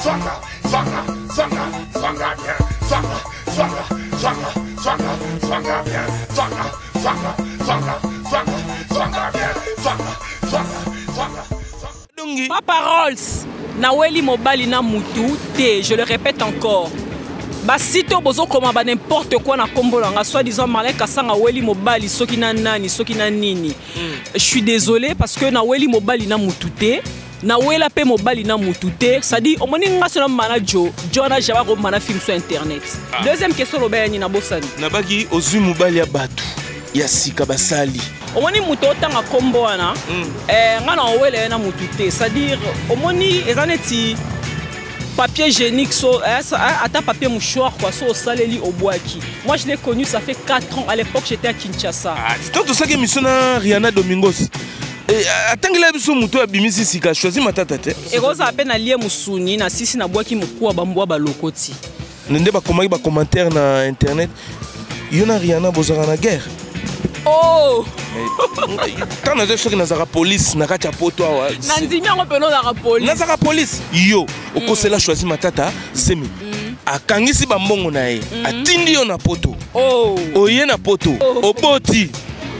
Zwanga, zwanga, zwanga, zwanga bien. Zwanga, zwanga, zwanga, zwanga, zwanga bien. Zwanga, zwanga, zwanga, zwanga, zwanga bien. Zwanga, zwanga, zwanga, zwanga. Papa Rolls, naweli mobali na mutu te, je le répète encore. Basite oyo bozokoma ba n'importe quoi na kombo na nga, soit disant Marlène Kasanga aweli mobali soki na nani, soki na nini. Je suis désolé parce que naweli mobali na mutu te. Nawela pe mobali na mutu te, c'est-à-dire omoni nga sona mana jo, jo na jaba ko mana film sur internet. Deuxième question loba ya nini na bosani? Nabaki ozwi mobali ya bato ya sika basali. Omoni mutu otanga kombo wana, nga na owela ye na mutu te, c'est-à-dire omoni eza neti papier hygiénique, so, ça, ata papier mouchoir quoi, so osaleli obwaki. Moi je l'ai connu ça fait 4 ans, à l'époque j'étais à Kinshasa. Ah, tant to saki mission na Rihanna Domingos. Eh, atangela biso mutu abimisi sika choisi matata te. Ekoza pe na lie musuni na sisi na bwaki mukua bambwa balokoti. Nde ba komaki ba commentaire na internet. Yo na Rihanna bozaka na guerre. Oh! Mais, quand nazo soki nazaka police na kati ya poto awa. Na ndimi yango pe nazaka police. Nazaka police. Yo okosela choisi matata zemi. Akangisi ba mbongo na ye. Atindi yo na poto. Oh. Oye na poto. Oh. Oboti.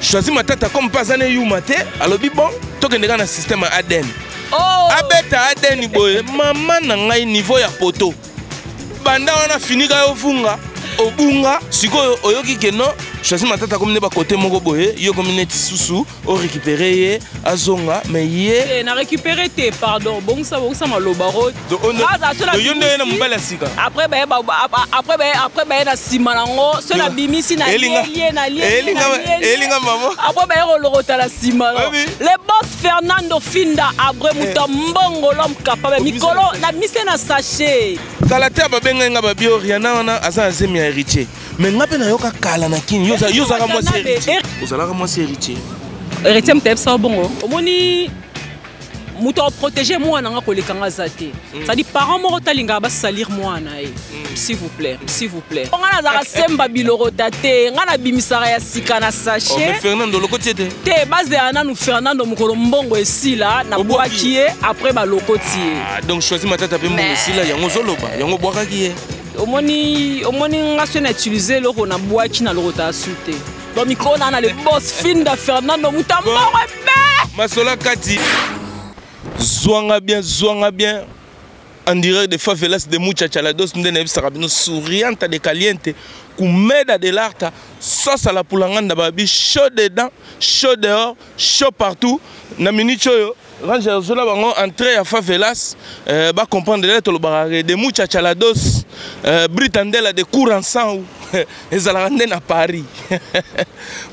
Choisi matata comme pas ane yuma te, alobi bon, tokende kaka na système ya ADN. Oh. Abeta ADN boye, mama na ngai niveau ya poto. Banda wana finika yo funga. Obunga sikoyo oyoki ke non, choisi matata komi ne ba côté moko boye, yo komi neti susu, o récupérer ye, azonga, mais ye Eh, na récupérer te, pardon, bongisa, bongisa maloba ro. Do, on Aza, so na do, yo nde na bimisi. mobali ya sika. Après, ba, ba, ba, après, ba, après, ba, na sima nango, so na Yo. bimisi, na Elinga. lie, lie, na lie, lie, Elinga, na lie, lie. elinga, maman. Après, ba, ye kolokota na sima, non. Oui. Le boss Fernando Finda, abre muta mbongo, l'homme capable. Obimisi Mikolo, na na mise na sachet. Kala te babenga nga ba bio Rihanna wana aza na zemi ya héritier. Mais nga pe nayoka kala na kini. Yo za, yo zaka mwasi héritier. Ozalaka mwasi héritier. Héritier mutayeb sa bongo. Omoni muto a protéger mwana nga koleka nga za te. C'est-à-dire parent moko talinga ba salir mwana ye. S'il vous plaît, s'il vous plaît. Nga nazaka semba bilorota te, nga na bimisaka ya sika na sachet. Oh, mais Fernando lokoti te. Te base ya nanu Fernando mokolo mbongo esila na Obwaki. bwaki ye après ba lokoti ye. Ah, donc choisi matata pe mbongo Mais esila yango zoloba, yango bwakaki ye. Omoni, omoni nga so na utiliser loko na bwaki na lokota su te. Donc mikolo na na le boss Finda Fernando muta Bon. mbongo ebe. Masola kati. Zwanga bien, zwanga bien. En direct de favelas de Muchachalados, ndene yebisaka bino souriante de caliente, kumeda de l'arta, sauce à la pulanganda babi, chaud dedans, chaud dehors, chaud partout. Na minute oyo, Ranger Zola bango entrée ya favelas, ba comprendre le tolo barare de Muchachalados, Britandela de Courant-Sang, ezalaka nde na Paris.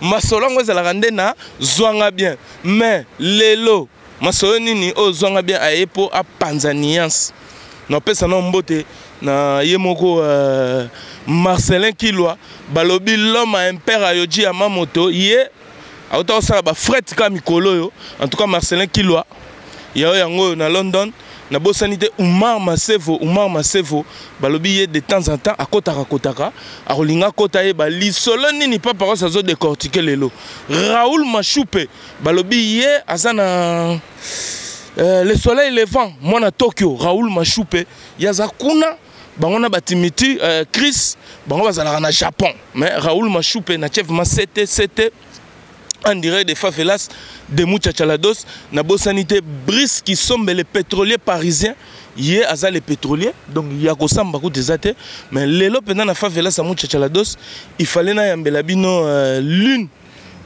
Masolongo ezalaka nde na zwanga bien. Mais lelo masolo nini oyo zwanga bien aye po apanza nuance. Na pesa na mbote na ye moko Marcelin Kilwa balobi l'homme a un père ayoji ya mamoto ye auta osala ba fret ka mikolo yo. En tout cas Marcelin Kilwa ya oyo yango na London na bosani te Oumar Masevo, Oumar Masevo balobi ye de temps en temps akotaka kotaka akolinga kota ye ba lisolo nini papa Ross azo décortiquer lelo. Raoul Machupe balobi ye aza na le soleil levant mwana Tokyo Raoul Machupe yaza kuna bango na batimiti Chris bango bazalaka na Japon mais Raoul Machupe na chef ma CT CT en direct de favelas de Muchachalados na bosanité Brice qui sombe le pétrolier parisien ye aza le pétrolier donc ya kosamba ku tezate mais lelo penda na favelas ya Muchachalados il fallait na yambela bino lune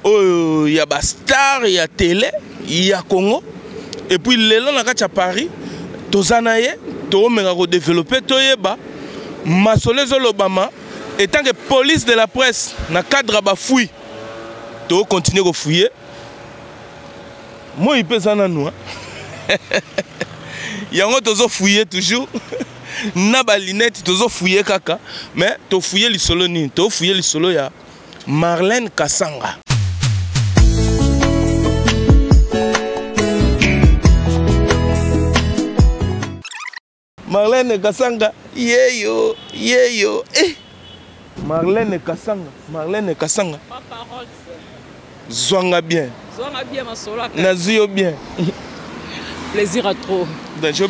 oyo ya ba star ya télé ya Congo et puis lelo na kati ya Paris tozana ye toomeka ko développer toyeba masolo ezolobama et tant que police de la presse na cadre ba fouille to continuer ko fouiller moi il pesa nanu hein yango tozo fouiller toujours na ba lunette tozo fouiller kaka mais to fouiller lisolo nini to fouiller lisolo ya Marlène Kasanga. Marlène Kasanga, yeyo, yeyo, eh. Marlène Kasanga, Marlène Kasanga. Papa Rolls. Zwanga bien. Zwanga bien, masolo aka. Nazio bien. Plaisir à trop. Donc je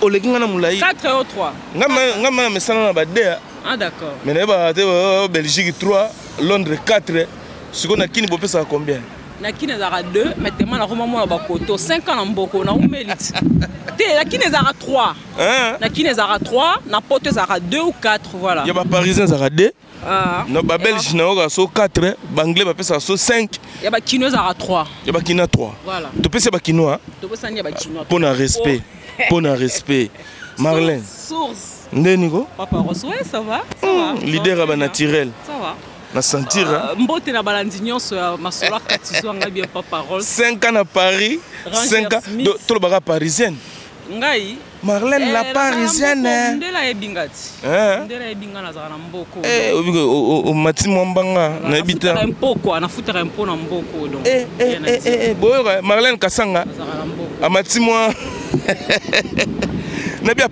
oleki nga na molai. 4 ou 3. Nga ma na mesana na ba 2. Ah d'accord. Mais nayebaka te, oh, Belgique 3, Londres 4. Sikoyo na Kini bopesaka combien? Na Kini ezalaka 2, mais tellement nakoma mwana bakoto 5 ans na mboko naumeli te. Na Kini ezalaka 3. Hein? Na Kini ezalaka 3, na Poto ezalaka 2 ou 4, voilà. Ya baparisien ezalaka 2. Ah. Na babelge nayoka so 4, baanglais bapesaka so 5. Ya bakino ezalaka 3. Ya bakina 3. Voilà. Topesi ya bakinois. Topesani ya bakinois. Mpo na respect. Mpo na respect. Marlène. Source. Nde niko? Papa Rose, ouais, ça va. Ça va. Leader ya banaturel. Ça va. Na sentir. Mbote na balandi nyonso ya masolo akati zwanga bien, Papa Rose. 5 ans na Paris. Ranger 5 ans. Smith. Tolobaka parisienne. Ngai. Marlène la parisienne. Ndela ayebi nga ti. Hein? Ndela ayebi nga, nazala na mboko. Eh, obi omati mwa mbanga, nayebi te. Nafutaka impôt quoi, nafutaka impôt na mboko donc. Eh, eh, eh, eh, eh, boyoka Marlène Kasanga Nazala na mboko. Amati mwa nabi. À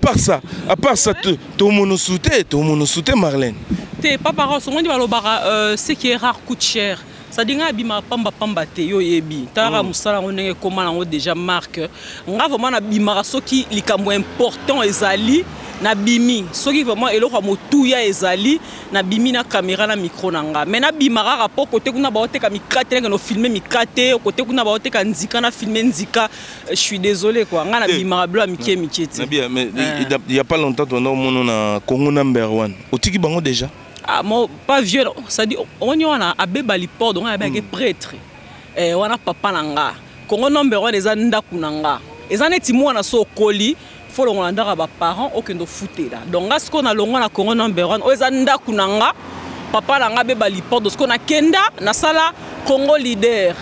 part ça, tomonosu te, tomonosu te, Marlène. Te, Papa Rose, omoni balobaka ce qui est rare coûte cher. C'est-à-dire nga abimaka pambapamba te. Yo oyebi, talaka mosala yango ndenge ekóma nango déjà marque. Nga vraiment nabimaka soki likambo important ezali, nabimi. Soki vraiment eloko ya motuya ezali, nabimi na caméra na micro na nga. Mais nabima kaka mpo kote kuna baoteka mikate, ndenge nofilme mikate, kote kuna baoteka nzika, na filme nzika. Je suis désolé quoi, nga nabimaka bilo ya mike mike te. Nabi, mais il y a pas longtemps tona omona na Congo Number One, otiki bango déjà. Ah, mo pas vieux, c'est-à-dire omoni wana abeba lipordo, nga abengaki prêtre. Eh, wana papa na nga. Congo Number One eza ndako na nga, eza neti mwana so okoli, fo longola ndako ya baparent, okende ofutela. Donc nga sikoyo nalongwa na Congo Number One oyo eza ndako na nga, papa na nga abeba lipordo. Sikoyo nakenda nasala Congo Leader.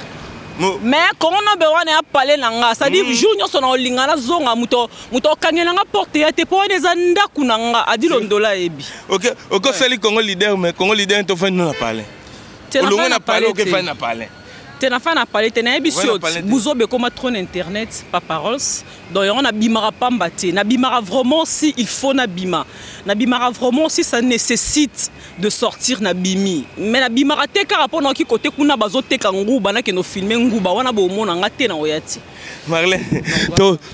Mais Congo Number One ya pale na nga, c'est-à-dire jour nyonso na olinga nazonga, moto okangela nga porte ya te, mpo wana eza ndako na nga. Adi Londola ayebi. Ok, osali Congo Leader, mais Congo Leader tofandi no na palais. Te, na olongwe fai na palais, palais oke te. fai na palais. Te, na fai na palais te, nayebi. Ouais, Si na palais te. buzoba ekóma trop na internet, Papa Rolls. Donc yango nabimaka pamba te. Nabimaka vraiment si il faut nabima, nabimaka vraiment si ça nécessite de sortir, nabimi. Mais nabimaka te kaka mpo naoki kote kuna bazoteka nguba, nakende ofilme nguba wana, bomona nga te na oya te. Marlène,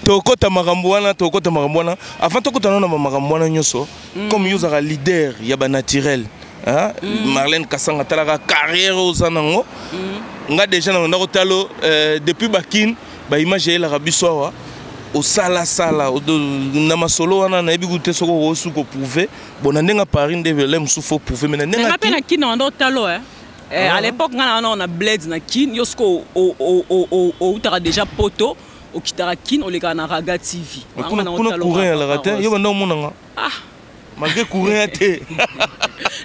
tokota makambo wana, tokota makambo wana. Avant tokota nano na makambo wana nyonso, comme yo ozalaka leader ya banaturel, hein? Marlène Kasanga, talaka carrière oza nango. Nga déjà na ndako talo depuis bakine, baimage eyelaka biso awa, osalasala na masolo wana. Nayebi kutu te soki okoki koprouve. Bon, na ndenge ya Paris nde le mosusu faut prouver, mais na ndenge nga ya mpe na Kin, Kini na otalo, eh. Eh, à l'époque nga na wana na bled na Kine. Yo siko outaka déjà Poto, okitaka Kine, olekaka na Raga TV. Kuna kuna courant eyalaka te, yo banda omonanga Ah. malgré courant ya te.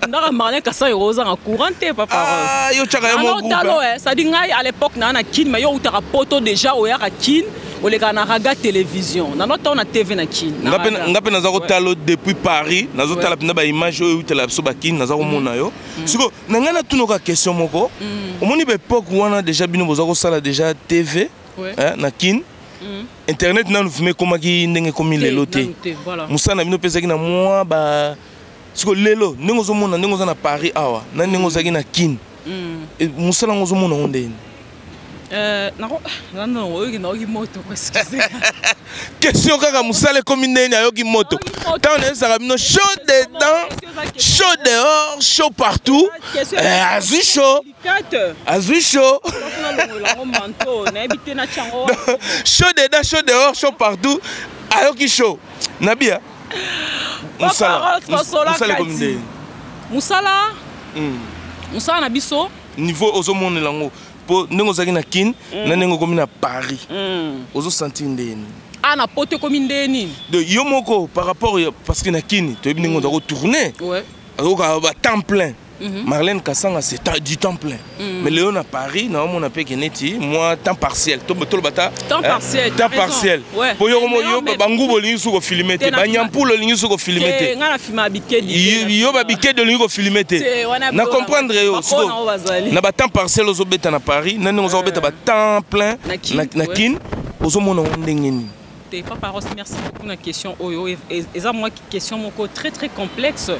Ndaka Marlin Kasa ozanga courant te, Papa Rose. Ah, yo tiaka yo mo otalo groupe. eh, c'est-à-dire ngai à l'époque naa na Kine, mais yo outaka Poto déjà, oyaka Kine, olekaka na Raga Télévision, nano ntango na TV na Kine na Nga mpe Raga. nga mpe naza kotala depuis Paris, nazotala mpenza baimage oyo eutela biso bakini, naza komona yo. Sikoyo na ngai natunoka question moko. Omoni baépoque wana déjà bino boza kosala déjà TV, hein, na Kine internet nanu fume ekomaki ndenge ekomi lelo te. Nanu te, voilà. Mosala na bino mpezaki na mwa ba. Sikoyo lelo ndenge ozomona, ndenge oza na Paris awa na ndenge ozalaki na Kine, mosala yango ozomona yango ndeni? Nano oyoki, nayoki moto, excuse. Question kaka, mosala ekomi ndeni? Ayoki moto. Ayoki moto. Ntango nayebisaka bino, chaud dedans, chaud dehors, chaud partout. Eh, azwi chaud, azwi chaud. Nalongolango manteau, nayebi te natya yango. Chaud dedans, chaud dehors, chaud partout, ayoki chaud. Nabia mosala Papa Rose, Masola mosala ekomi Kati. ndeni? Mosala, mosala na biso. Niveau ozomonela yango, mpo ndenge ozalaki na Kine na ndenge okomi na Paris, ozosentir ndeni? A na Poto ekomi nde nini? De yo moko par rapport parce que na Kini toyebi ndenge oza kotourne, azokoka ba temps plein. Marlène Kasanga, c'est du temps plein. Mais lelo na Paris naomona mpe ke neti mwa temps partiel. Toloba ta Temps partiel, temps t'as raison. partiel. Po yo yo banguba olingi soki kofilme te, banyampula olingi soki kofilme te. Nga na filma bikedi. Yo babikedi olingi kofilme te. Na comprendre yo. Na batemps partiel ozobeta na Paris na ndenge oza kobeta batemps plein na Kine, ozomona ngo ndenge nini? Te, Papa Ross, merci beaucoup na question oyo. Eza mwa question moko très très complexe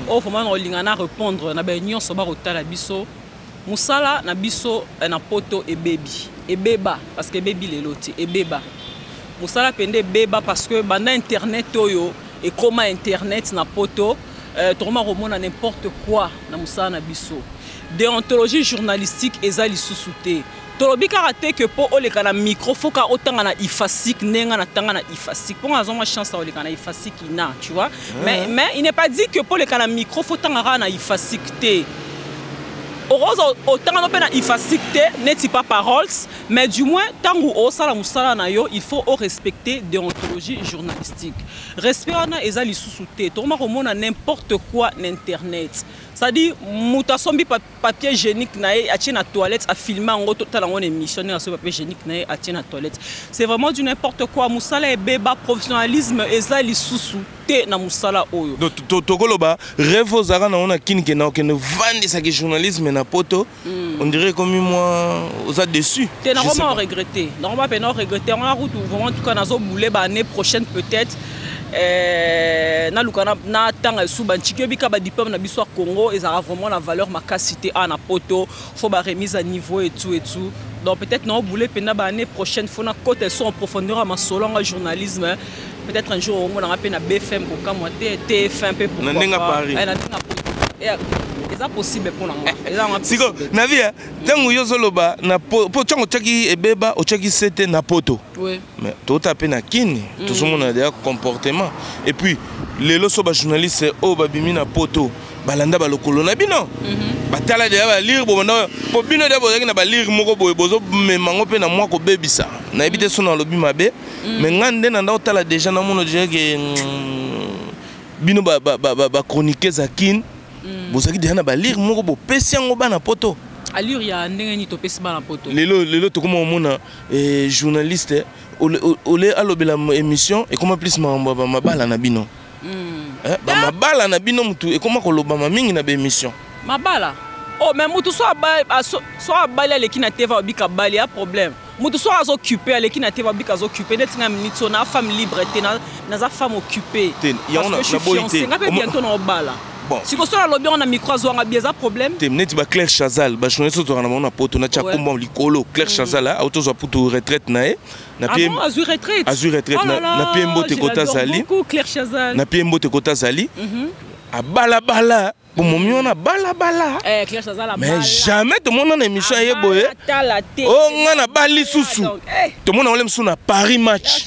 oyo vraiment na olinga na répondre na baye nyonso bakotala biso. Mosala na biso na Poto ebebi, ebeba, parce que ebebi lelo te, ebeba. Mosala mpenza ebeba parce que banda internet oyo ekoma internet na poto, tokoma komona n'importe quoi na mosala na biso. Déontologie journalistique eza lisusu te. Tolobi kaka te ke mpo oleka na micro, faut ka otanga na IFASIC ndenge natanga na IFASIC, mpo nga nazwa mwa chance ya oleka na IFASIC ina, tu vois. Mais il n'est pas dit que mpo oleka na micro, faut otanga kaka na IFASIC te. Okozwa otanga no mpe na IFASIC te neti pa paroles, mais du moins ntango osala mosala na yo, il faut orespecter déontologie journalistique. Respect wana eza lisusu te. Tokoma komona n'importe quoi na internet, c'est-à-dire moto asombi papier hygiénique na ye, atie na toilette, afilme yango, totala yango na émission ndenge asombi papier hygiénique na ye, atie na toilette. C'est vraiment du n'importe quoi. Mosala ebeba, professionnalisme eza lisusu te na mosala oyo. Donc tokoloba rêve ozalaka nango na kini kenda okende vandisaki journalisme na poto, on dirait komi mwa oza déçu. Te, nakoma oregrete, nakoma mpena oregrete yango. Nakutu vraiment, en tout cas nazobule baannée prochaine peut-être naluka natanga esu bantiki. Oyebika badiplôme na biso ya Congo ezalaka vraiment na valeur makasi te. Awa na poto, faut baremise à niveau et tout et tout. Donc peut-être naobule mpena baannée prochaine, faut nakota esu en profondeur ya masolo yanga journalisme. Peut-être un jour omonanga mpe na BFM, kokamwa te, TF1 mpe. Na ndenge ya Paris. Na ndenge ya poto eza possible mpo na nga, eza nga. Siko na vie, ntango yo ozoloba na po ntango otiaki ebeba, otiaki sete na poto, mais tota mpe na kini tozomona deya comportement. Et puis lelo so bajournaliste oyo babimi na poto balanda balokolo na bino, batala deya balire bobanda, po bino deya bozalaki na balire moko boye, bozomema yango mpe na mwa kobebisa. Nayebi te so nalobi mabe, mais nga nde nanda otala déjà, namona déjà ke bino bachroniqueuse ya kine bozalaki deya na balire moko, bopesi yango bana poto. Allure ya ndenge nini topesi bana poto? Lelo tokoma omona journaliste ole alobela émission ekoma plus makambo ya bamabala na bino. Bamabala na bino, mutu ekoma kolobama mingi na baémission. Mabala? Oh, mais mutu so abali, aleki na tv, abika abali ya problème. Mutu so azooccupe, aleki na tv, abika azooccupe. Neti nga minute so na femme libre te, naza femme occupée parce que je suis fiancée. Nga mpe bientôt na obala. Bon. Siko so nalobi yango na micro, azwanga bi eza problème. Te, neti baclaire Chazal, bajournaliste oyo tozalaka na bango na poto, natia kombo likolo Claire Chazal, autozwa putu retraite na ye. Ah bon, azwi retraite? Azwi retraite. Na pie mbote kota azali. Claire Chazal. Na pie mbote kota azali, abalabala bomomi wana balabala, mais jamais tomona na émission aye boye o nga na bali lisusu. Tomona yango le mosusu na Paris Match,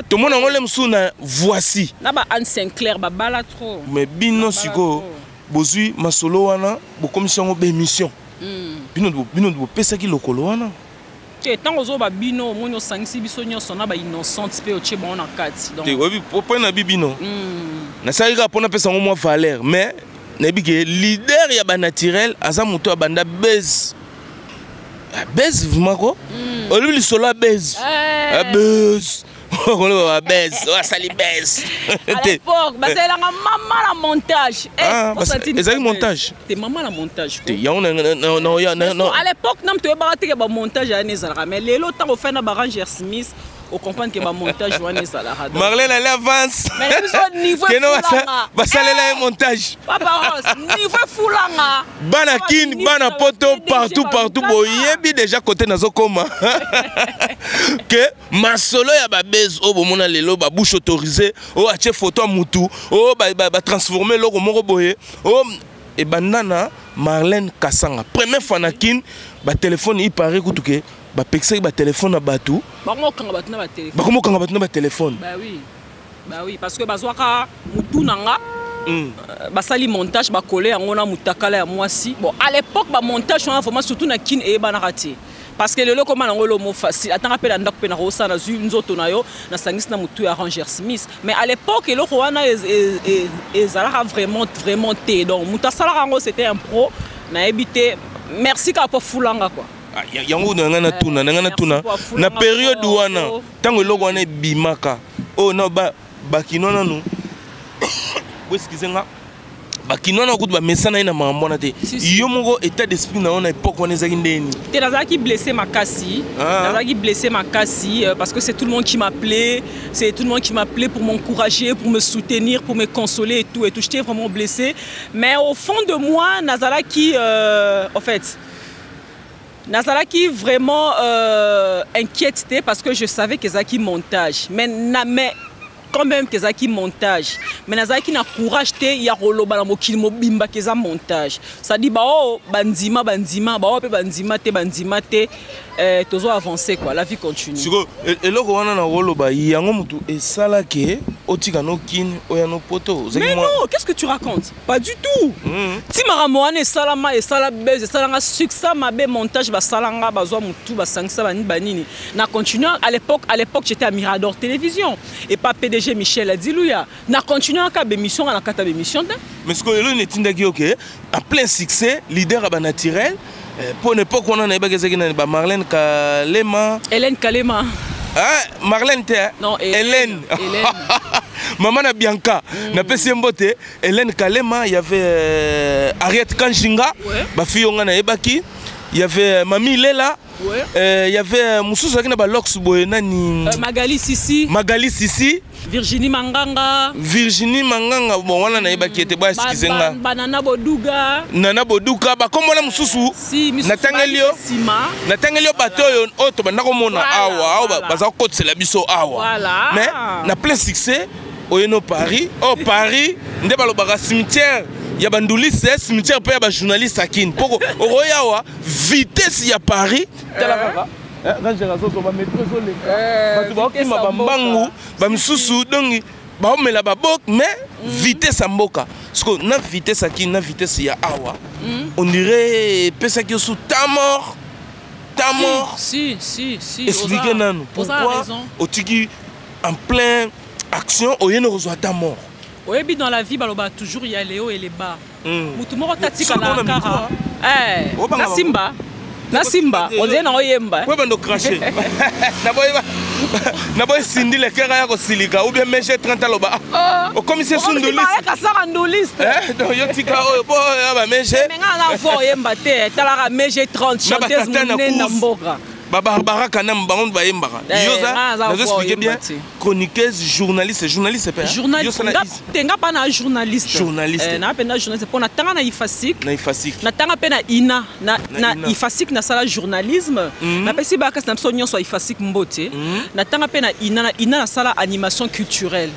tomona yango le mosusu na Voici. Na ba Anne Sinclair babala trop. Mais bino sikoyo bozwi masolo wana, bokomisi yango baémission. Bino bopesaki lokolo wana. Te, ntango ozoba bino, omoni osangisi biso nyonso na bainnocente mpe otie bango na kati. Te, oyebi mpo na bi bino nasalaki kaka mpo napesa yango mwa valeur, mais nayebi ke leader ya banaturel aza moto abanda base base vraiment ko olobi lisolo ya base base, koloba babase oyo asali base. À l'époque basalelanga mama na montage. Ezalaki montage? Te, mama na montage. Te, yango. À l'époque nam toyebaka teke bamontage wana ezalaka, mais lelo ntango ofai na baranger Smith, ocomprendre ke bamontage wana ezalaka. Marlène ale avance keno basalela ye montage. Niveau efulanga. Bana Kine, bana poto, partout partout, boyebi déjà côté nazokoma ke masolo ya babase oyo bomona lelo, babouche autorisée oyo atie photo ya mutu oyo batransforme eloko moko boye, oyo ebanda na Marlène Kasanga. Première fois na Kine, batelefone ipare kutu ke bapekisaki batelefone na bato. Bakomokanga bato na batelefone. Bakomokanga bato na batelefone. Bah oui, bah oui, parce que bazwaka mutu na nga, basali montage, bakole yango na mutakala ya mwasi. Bon, à l'époque bamontage wana vraiment, surtout na Kine, eyebanaka te, parce que lelo koma nango elomo facile. Atanga mpe na ndako mpe na kosala, nazwi nzoto na yo, nasangisi na motu ya Ranger Smith. Mais à l'époque eloko wana ezalaka vraiment vraiment te. Donc moto asalaka yango, c'était un pro, nayebi te. Merci kaka mpo fulanga quoi. Yango na ngai natuna, na ngai natuna, na période wana ntango eloko wana ebimaka oyo na bakino nanu, boexcuse nga, bakino wana kutu bamesana ye na makambo wana te. Yo moko, état d'esprit na yo na époque wana ezalaki ndeni? Te, nazalaki blessé makasi. Nazalaki blessé makasi parce que c'est tout le monde qui m'appelait, c'est tout le monde qui m'appelait pour m'encourager, pour me soutenir, pour me consoler et tout et tout. J'étais vraiment blessé, mais au fond de moi nazalaki en fait Nazalaki vraiment inquiète te parce que je savais que ezalaki montage, mais na mais quand même que ezalaki montage, mais nazalaki na courage te ya koloba na mokili mobimba ke eza montage. C'est-à-dire baoyo bandima bandima, baoyo mpe bandima te bandima te, tozo avancer quoi, la vie continue. Sikoyo eloko wana na koloba yango, motu esalaki otika no Kini, oya no Poto? Mais non, qu'est-ce que tu racontes? Pas du tout. Ti makambo wana esalama, esala buzz, esalanga succès mabe, montage basalanga, bazwa motu, basangisa banini banini. Na continue à l'époque j'étais à Mirador Télévision et pas PDG Michel Adiluya. Na continue aka bémission, na kata bémission te. Mais sikoyo eloko etindaki yo ke en plein succès, leader ya banaturel, mpo na époque wana nayebaki ezalaki nani? Bamarlène Kalema. Hélène Kalema. Ah, Marlène te? Non. Hélène. Hélène. Mama na Bianca, napesi ye mbote. Hélène Kalema, il y avait Ariette Kanjinga. Bafille oyo nga nayebaki, il y avait Mami Lela. Il y avait mosusu azalaki na balox boye, nani? Magali Sisi. Magali Sisi. Virginie Manganga. Virginie Manganga, bon, wana nayebaki ete boya, excuse nga. Banana Boduga. Nana Boduka, bakombo wana mosusu. Si. Natangeli yo. Nsima. Natangeli yo bato oyo tobanda komona awa, awa baza kokotisela biso awa. Mais na plein succès, oye no Paris. Oh, Paris nde balobaka cimetière ya banduliste, cimetière mpe ya bajournaliste akini poko okoya awa, vitesse ya Paris, tala kaka Ranger azozwa bametro, ezoleka, bato baokima bambangu, bamisusu donc baomela babok, mais vitesse ya mboka siko na vitesse akini na vitesse ya awa, on dirait epesaki yo su ta mort, ta mort. Si, si, si. Explique nanu pourquoi otiki en plein action, oyeni kozwa ta mort. Oyebi, dans la vie balobaka toujours ya les hauts et les bas. Mutu moko tatikala kaka nasimba nasimba, on dirait na oyemba. Po bando cracher, naboyi Sindi lekera ya kosilika ou bien mege 30 aloba okomisi esu nduliste. Kasaka nduliste. Donc yo tika oyo po ya bamege. Me nga na fo oyemba te, talaka mege 30, chanteuse monene na mboka. Babarbara kanam, bango bayembaka. Yo za nazo expliquer bien, chroniqueuse, journaliste, journaliste pe. Te, nga mpa na journaliste. Journaliste. Na mpe na journaliste mpo natanga na IFASIC. Na IFASIC. Natanga mpe na INA, na IFASIC nasala journalisme. Napesi bakasi na biso nyonso ya IFASIC mbote. Natanga mpe na INA, na INA nasala animation culturelle.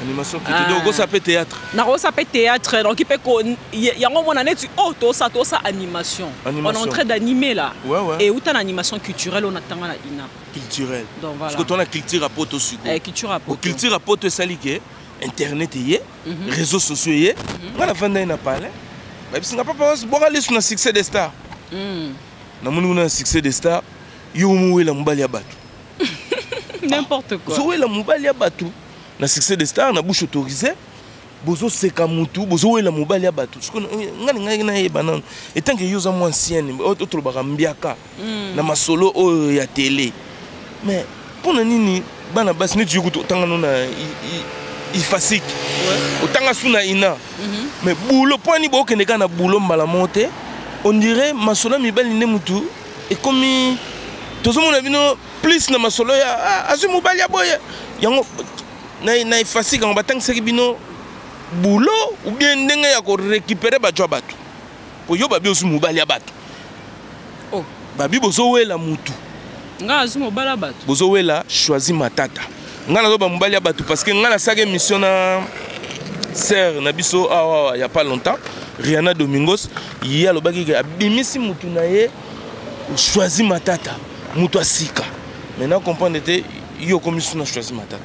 Animation culturelle, donc okosa mpe théâtre? Nakosa mpe théâtre, donc mpe yango omona neti oyo tosa animation, on est en train d'animer là. Et uta na animation culturelle oyo natanga na INA. Culturelle. Donc voilà. Parce que tona culture ya Poto sikoyo. Eh, culture ya Poto. Culture ya Poto esali ke internet eye, réseaux sociaux eye. Nga nafanda ye na palais, bayebisinga: "Papa, boka lisu na Succès des Stars." Namoni kuna na Succès des Stars, yo mowela mobali ya bato. N'importe quoi. Ozowela mobali ya bato na Succès des Stars, na bouche autorisée, bozoseka mutu, bozowela mobali ya bato. Nga ningaki nayeba nano, etanke yo oza mwa ancienne oyo tolobaka mbiaka na masolo oyo ya télé, mais mpo na nini bana basi neti yo kutu otanga no na IFASIC, otanga su na INA, mais boulot, mpo ani bookende kaka na boulot mbala moko te? On dirait masolo ya mibali nde mutu ekomi, tozomona bino plus na masolo ya azwi mobali ya boye. Yango na IFASIC yango batangisaki bino boulot ou bien ndenge ya korécupérer bajo ya bato? Po yo babi ozwi mobali ya bato. Oh. Babi bozowela mutu. Nga azwi mobali ya bato? Bozowela Choisi Matata. Nga nazoba mobali ya bato parce que nga nasalaki émission na sœur na biso awa ya pas longtemps, Riana Domingos. Ye alobaki ke abimisi mutu na ye Choisi Matata, mutu asika. Maintenant comprendre te, yo okomi su na Choisi Matata,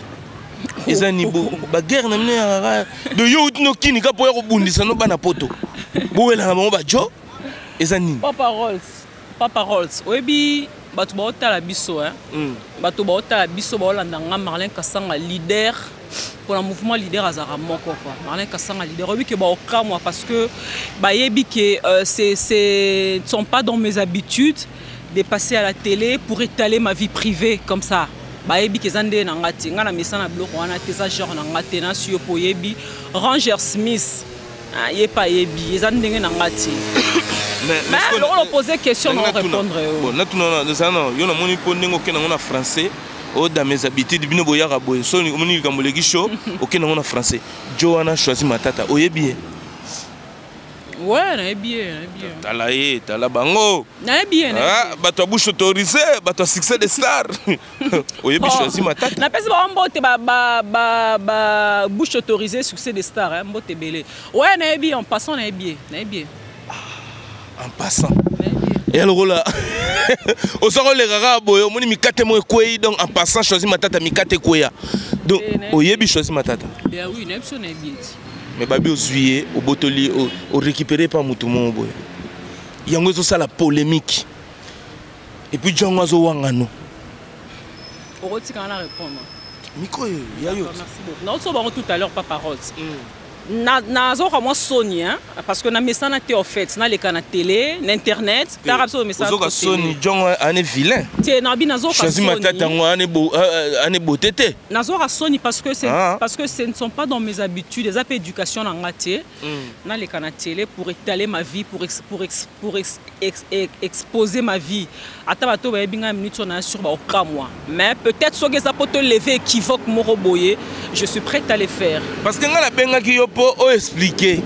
eza ni baguerre na bino ya kaka de yo uti nokini ka mpo ya kobundisa no bana Poto, bowelaka bango bajo, eza nini? Papa Rolls, Papa Rolls, oyebi bato baotala biso, hein? Bato baotala biso, baolanda nga Marlin Kasanga leader, mpona mouvement leader azalaka moko quoi. Marlin Kasanga leader, oyebi ke baokamwa parce que bayebi ke c'est ne sont pas dans mes habitudes de passer à la télé pour étaler ma vie privée comme ça. Bayebi ke eza nde na nga te, nga na mesa na biloko wana te, eza genre na nga te. Nasi yo mpo oyebi Ranger Smith, ye mpe ayebi eza ndenge na nga te. Mais lokola opose question, na répondre yo. Bon, natuna eza na yo, namoni mpo ndenge okende yango na français oyo, dans mes habitudes, bino boyaka boye, so omoni likambo eleki chaud, okende yango na français. Jo wana Choisi Matata, oyebi ye? Ouais, nayebi ye, nayebi ye. Tala ye, tala bango. Nayebi ye. Ah, bato ya bouche autorisée, bato ya succès de star. Oyebi Choisi Matata? Napesi bango mbote, ba bouche autorisée, succès de star, hein, mbote ebele. Ouais, nayebi, en passant nayebi ye, nayebi ye. En passant. Et alors là, oza koleka kaka boye, omoni mikate moko ekwei, donc en passant Choisi Matata, mikate ekweya. Donc oyebi Choisi Matata? Bien oui, nayebi so, nayebi ye ti. Mais babi ozwi ye, obotoli, orécupéré pa motu moko boye. Yango ezosala polémique. Et puis Django azowangano. Okotikanga na répondre. Micro oyo ya yo. Merci beaucoup. Naoso bango tout à l'heure pa parole. Nazoka mwa soni, hein, parce que na mesana te, en fait, naleka na télé, na internet, tara biso mesana. Ozoka soni, Django ane vilain. Te, na bi nazoka Choisi Matata yango ane beauté te. Nazoka soni parce que c'est parce que ce ne sont pas dans mes habitudes, eza pe éducation na nga te. Naleka na télé pour étaler ma vie, pour exposer ma vie. Ata bato bayebi ngai minute na sur ba okamwa. Mais peut-être soki eza po to lever équivoque moko boye, je suis prête à le faire. Parce que nga nabengaki yo mpo oexpliquer.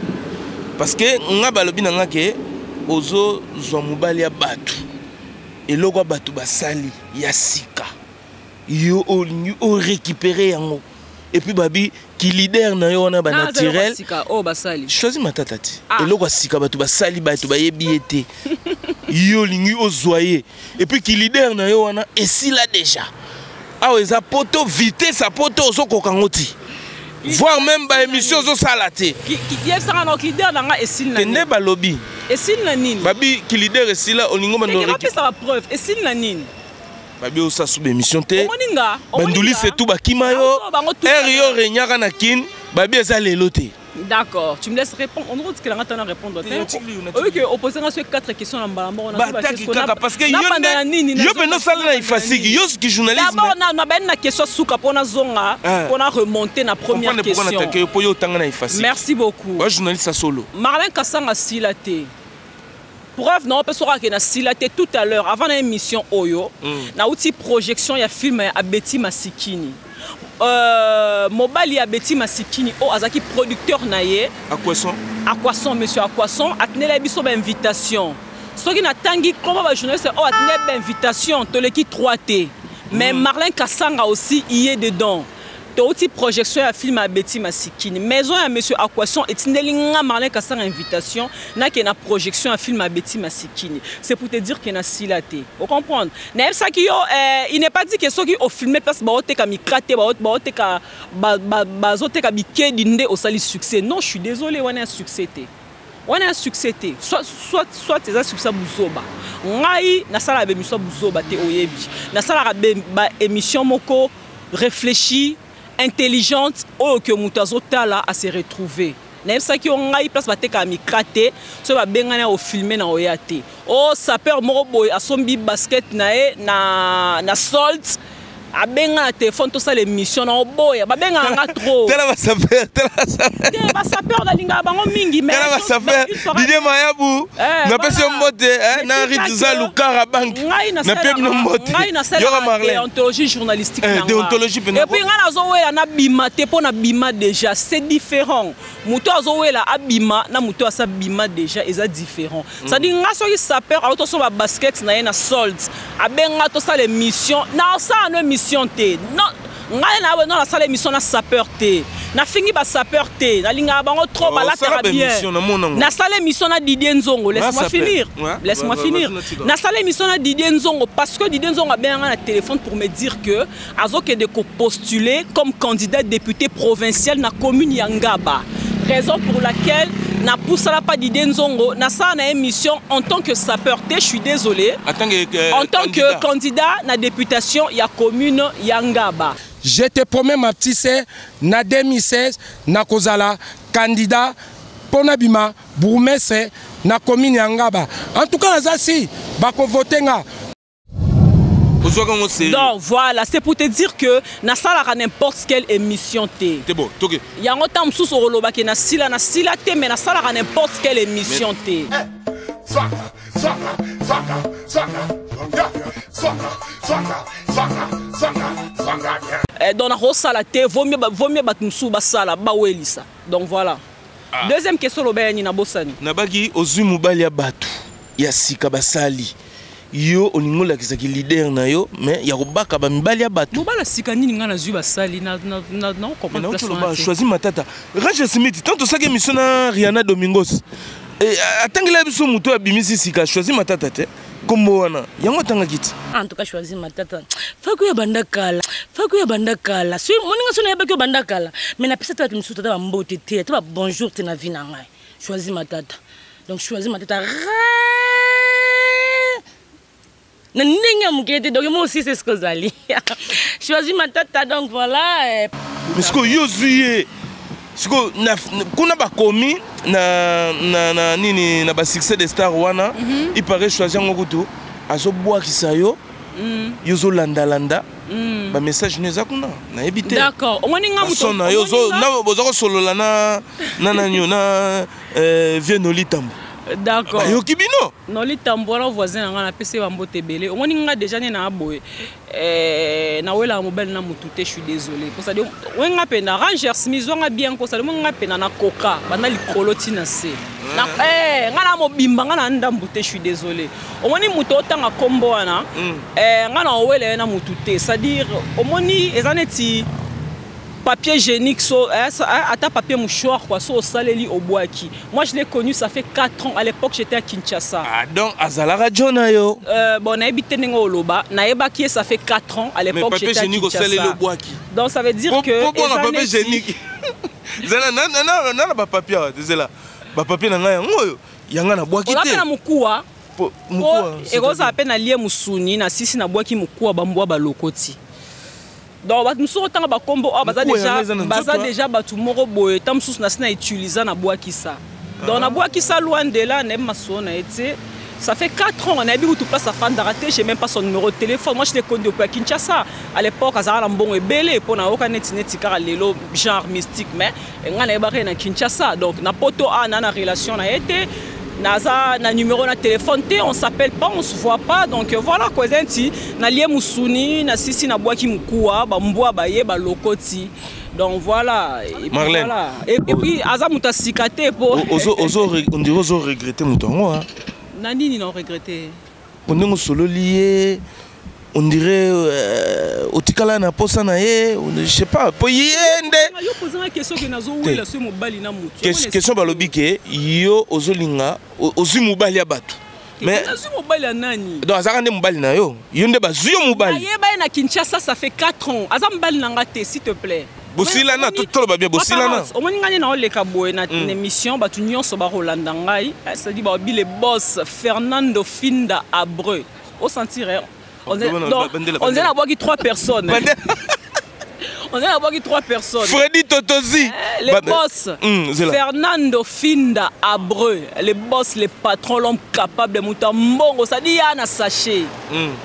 Parce que nga balobi na nga ke ozozwa mobali ya bato. Eloko ya bato basali ya sika. Yo olingi orécupérer yango. Et puis babi ki leader na yo wana ba naturel. Sika oyo basali. Choisi Matata ti. Ah. Eloko ya sika bato basali, bato bayebi ye te. Yo olingi ozwa ye. Et puis ki leader na yo wana esila déjà. Awa eza poto vitesse ya poto ozokoka yango ti. Voire même ba émission ozosala te. Yebisaka na leader na nga esili na Te nde balobi. Esili na nini? Babi ki leader esila, olingo bando bapesa ba preuve esili na nini? Babi osala su baémission te. Omoni nga? Banduli setu bakima yo. Bango tout ere yo regnaka na Kine, babi eza lelo te. D'accord, tu me laisses répondre. On dirait que la répondre. Oui, que opposer sur quatre questions na mbala moko. Bataki kaka parce que yo nde yo mpe osala na ifasiki, yo ki journalisme. D'abord na ben na question suka pona zonga, pona remonter na première Comprendre pourquoi question. natake yo, mpo yo otanga na ifasiki. Merci beaucoup. Wa journaliste ya solo. Marlin Kasanga sila te. Preuve na mpe soki na sila te, tout à l'heure avant na émission oyo, nauti projection ya film ya Abeti Masikini. Mobali ya Abeti Masikini oyo azalaki producteur na ye. Aquason. Aquason, monsieur Aquason atinela biso bainvitation. Soki natangi kombo bajournaliste oyo atinela bainvitation, toleki 3 te, mais Marlin Kasanga aussi y est dedans. Touti projection ya film ya Beti Masikini, maison ya monsieur Aquason etindeli nga Marlin Kasanga invitation nake na projection ya film ya Beti Masikini. C'est pour te dire ke na sila te, ocomprendre? Nayebisaki yo, il n'est pas dit ke soki ofilme place baoteka mikate, baoteka, bazoteka bikedi nde osali succès. Non, je suis désolé, wana ya succès te, wana ya succès te. Soit eza succès ya buzoba. Ngai nasalaka baémission ya buzoba te. Oyebi, nasalaka baémission moko réfléchie, intelligente, oyo ke moto azotala ase retrouver. Nayebisaki yo, ngai place batekaka mikate, soki babengani ya ofilme na oya te. O sapeur moko boye asombi basket na ye na solde, abenga na telefone tosala émission na oboya. Babengaka nga trop. Tala basapeur, tala basapeur. Te, basapeur nalingaka bango mingi, mais Tala basapeur, Didier Mayabu, napesi yo mbote, na Rit Zalukara bank, napebi no mbote. Ngai Yoka nasalaka Marlin. Déontologie journalistique na nga. Déontologie mpenza. Et puis ngai nazowela nabima te mpo nabima déjà, c'est différent. Moto azowela abima na moto asa bima déjà, eza différent. C'est-à-dire nga soki sapeur auto so basket na ye na solde, abenga tosala émission, na osala no émission te. Non, ngai na non, nasala émission na sapeur te, nafingi basapeur te, nalingaka bango trop. Oh, Balataka osala bien. baémission, namona yango. Nasala émission na Didier Nzongo, laisse-moi sapeur. finir. Ouais, Laisse-moi finir. vas-y, natika. Nasala émission na Didier Nzongo parce que Didier Nzongo abenganga na téléphone pour me dire que azokende kopostuler comme candidat député provincial na commune ya Ngaba, raison pour laquelle napusala pa Didier Nzongo, nasala na émission en tant que sapeur te, je suis désolé. En tant que En tant que candidat na députation ya commune ya Ngaba. Je te promets, ma petite sœur, na 2016 nakozala candidat mpona bima bourgmestre na commune ya Ngaba. En tout cas naza si bakovote nga. Ozwaka yango sérieux. Donc voilà, c'est pour te dire que nasalaka n'importe quelle émission te. Te, bon, toke. Yango ntango mosusu okolobaki nasila, nasila te, mais nasalaka n'importe quelle émission te. Swanga, swanga, swanga, swanga, swanga, swanga, swanga, swanga, swanga, swanga bien. Donc nakosala te, vaut mieux bato mosusu basala, bawelisa. Donc voilà. Ah. Deuxième question oloba ya nini? Nabosani. Nabaki ozwi mobali ya bato ya sika, basali yo, olingi olakisaki leader na yo, mais ya kobaka bamibali ya bato. Mobali ya sika nini ngai nazwi basali? Naotoloba Choisi Matata, Rachel Smith. Tant tosaki émission na Riana Domingos, atangela biso moto oyo abimisi sika Choisi Matata te, nkombo wana yango atangaki ti. En tout cas, Choisi Matata, faki oyo banda kala, faki oyo banda kala. Soki moninga, so nayebaki oyo banda kala, mais napesa te bato misusu tata bambote te, ata babonjour te na vie na ngai. Choisi Matata, donc Choisi Matata na ndenge ya moke te. Donc moi aussi, c'est ce que ozali Choisi Matata. Donc voilà. Mais sikoyo yo ozwi ye sikoyo kuna, bakomi na nini, na basuccès de star wana. Il paraît Choisi yango kutu azobwakisa yo. Yo ozolandalanda bamessage no eza kuna, nayebi te. D'accord, omoni nga moto na yo boza kosolola na nani yo na vieux Noli Tambo. D'accord. Bayoki bino. Noli Tambo wana voisin na ngai, napesi ye bambote ebele. Omoni nga déjà nde na boye, nawelaka mobali na motu te. Je suis désolé, kosadi oye nga mpe na Ranger Smith, zwanga bien. Kosadi omoni nga mpe na nakoka banda likolo ntina se nga na mobimba, nga na ndambu te. Je suis désolé. Omoni moto otanga nkombo wana, nga na owela ye na motu te. C'est-à-dire, omoni, eza neti papier hygiénique, so ata papier mouchoir quoi, so osaleli, obwaki. Moi, je l'ai connu, ça fait 4 ans. À l'époque, j'étais à Kinshasa. Ah, donc azalaka jo na yo? Bon, nayebi te ndenge oloba. Nayebaki ye, ça fait 4 ans. À l'époque, j'étais à Kinshasa. Obwaki. Donc ça veut dire que po papier hygiénique zela na bapapier awa, tezela bapapier na ngai yango oyo yanga nabwaki te. Na mokuwa ekozala mpe nalie mosuni na sisi, nabwaki mokuwa, bambwa balokoti. Donc bato mosusu otanga bakombo oyo baza déjà bato moko boye. Ta mosusu nasi na utiliza, nabwakisa. Donc nabwakisa loin de là. Nayebi masolo na ye te. Ça fait 4 ans, nayebi kutu place afandaka te. J'ai même pas son numéro de téléphone. Moi, je l'ai connu depuis à Kinshasa. À l'époque, azalaka na mbongo ebele mpo nayoka neti kaka lelo, genre mystique, mais ngai nayebaka ye na Kinshasa. Donc na poto a na relation na ye te, naza na numéro na téléphone te, on s'appelle pas, on se voit pas. Donc voilà quoi, eza neti nalie musuni na sisi, nabwaki mokuwa, bambwa baye balokoti. Donc voilà. Et puis, Marlène. Voilà. Et puis aza moto asika te po On dirait ozo regretter moto yango. Na nini na regrette? Po ndenge osololi ye, on dirait otikala na posa na ye, je sais pas, po ye nde Yo posanga question ke nazowela so mobali na motu. Question, balobi ke yo ozolinga, ozwi mobali ya bato, mais Nazwi mobali ya nani? Donc azalaka nde mobali na yo, yo nde bazwi yo mobali. Nayeba ye na Kinshasa, ça fait 4 ans. Aza mobali na nga te, s'il te plaît. Bosilana, toloba bien, bosilana. Omoni ngai nde naoleka boye na émission, bato nyonso bakolanda ngai, c'est-à-dire babi le boss Fernando Finda Abreu, osentir on dirait nabwaki trois personnes, on dirait nabwaki trois personnes. Freddy Totozi. Le boss Fernando Finda Abreu, le boss, le patron, l'homme capable, moto ya mbongo, c'est-à-dire ya na sachet.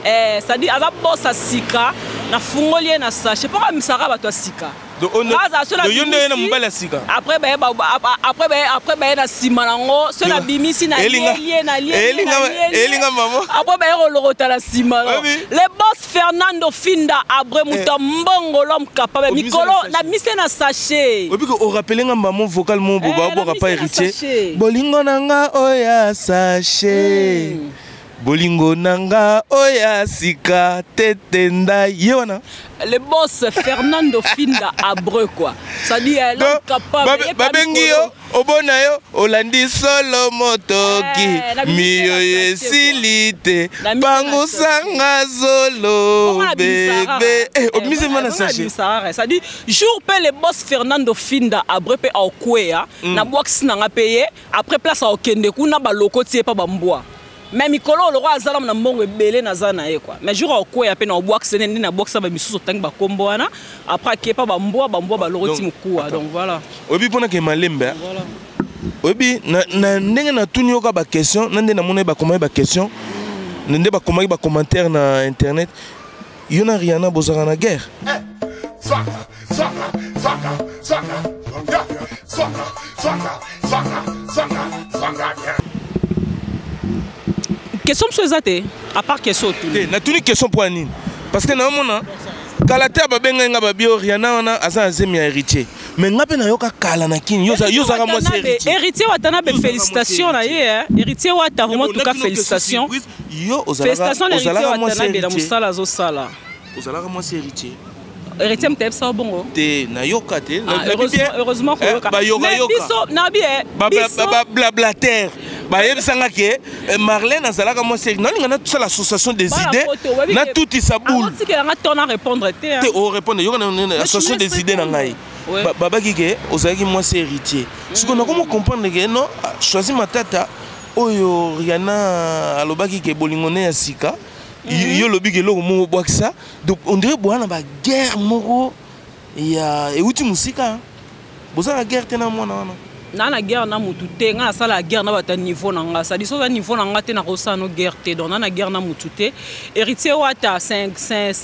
C'est-à-dire aza boss ya sika, nafungoli ye na sachet mpo amisaka bato ya sika. Yo nde ye na mobali ya sika. Après baye na nsima nango, so nabimisi nalie. Elinga mama. Après baye kolokota na nsima. Le boss Fernando Finda Abre, moto ya mbongo, l'homme capable, mikolo namise na sachet. Obiki orappeler nga mamo vocal mo bo babwaka pa Héritier: bolingo na nga oyo sachet, bolingo na nga oyo ya sika tete nda ye wana. Le boss Fernando Finda Abreu quoi, c'est-à-dire l'homme capable. Babengi yo, obona yo olandi solo motoki, miyo esili te, pangusanga zolo bebe, obimisi ma na sachet. C'est-à-dire jour mpe le boss Fernando Finda Abreu mpe aokweya na bwakisi nanga mpe ye, après place aokende kuna, balokoti ye mpa bambwa. Mais mikolo oloko azala na mbongo ebele, naza na ye quoi. Mais jour aokweya mpe na obwakisa nde nabwakisa bamisusu, otangi bakombo wana, après akepa bambwa, bambwa balokoti mokuwa. Donc voilà. Oyebi mpona ke malembe, oyebi na ndenge natuni yoka baquestion na nde namoni bakomaki baquestion na nde bakomaki bacommentaire na internet, yo na Riana bozalaka na guerre. Swanga, swanga, swanga, swanga, swanga, swanga, swanga, swanga, swanga bien. Question mosusu eza te à part question otuni? Te, natuni question mpo ya nini? Parce que naomona Kala te babengai nga babi oyo Rihanna wana aza na zemi ya Héritier. Mais nga mpe nayoka kala na kini. Yo ozalaka mwasi Héritier. Héritier Watanabe, félicitation na ye, hein. Héritier Wata, vraiment, en tout cas, félicitations. Yo Félicitations na Héritier ozalaka mwasi Watanabe na Héritier. mosala azosala. Ozalaka mwasi Héritier. Héritier moto ayebisa bongo. Te, nayoka te. Ah, heureusement koyoka. Bayokayoka. Biso nabi biso Blablater bayebisanga ke Marlène azalaka mwasi, nalinga natosala association des idées, natutisa boule. Otikelanga to na répondre te. Te, orépondre, yoka, association des idées na ngai. Babaki ke ozalaki mwasi Héritier. Sikoyo nakomo comprendre ke non, Choisi Matata oyo Rihanna alobaki ke bolingo ne ya sika, yo olobi ke eloko moko obwakisa. Donc on dirait boya na baguerre moko ya euti mosika. Boza na guerre te na mwana wana? Na guerre na mutu te. Nga nasala guerre na bato ya niveau na nga, c'est-à-dire soki oza niveau na nga te, nakosala no guerre te. Donc na guerre na mutu te. Héritier Wata, c'est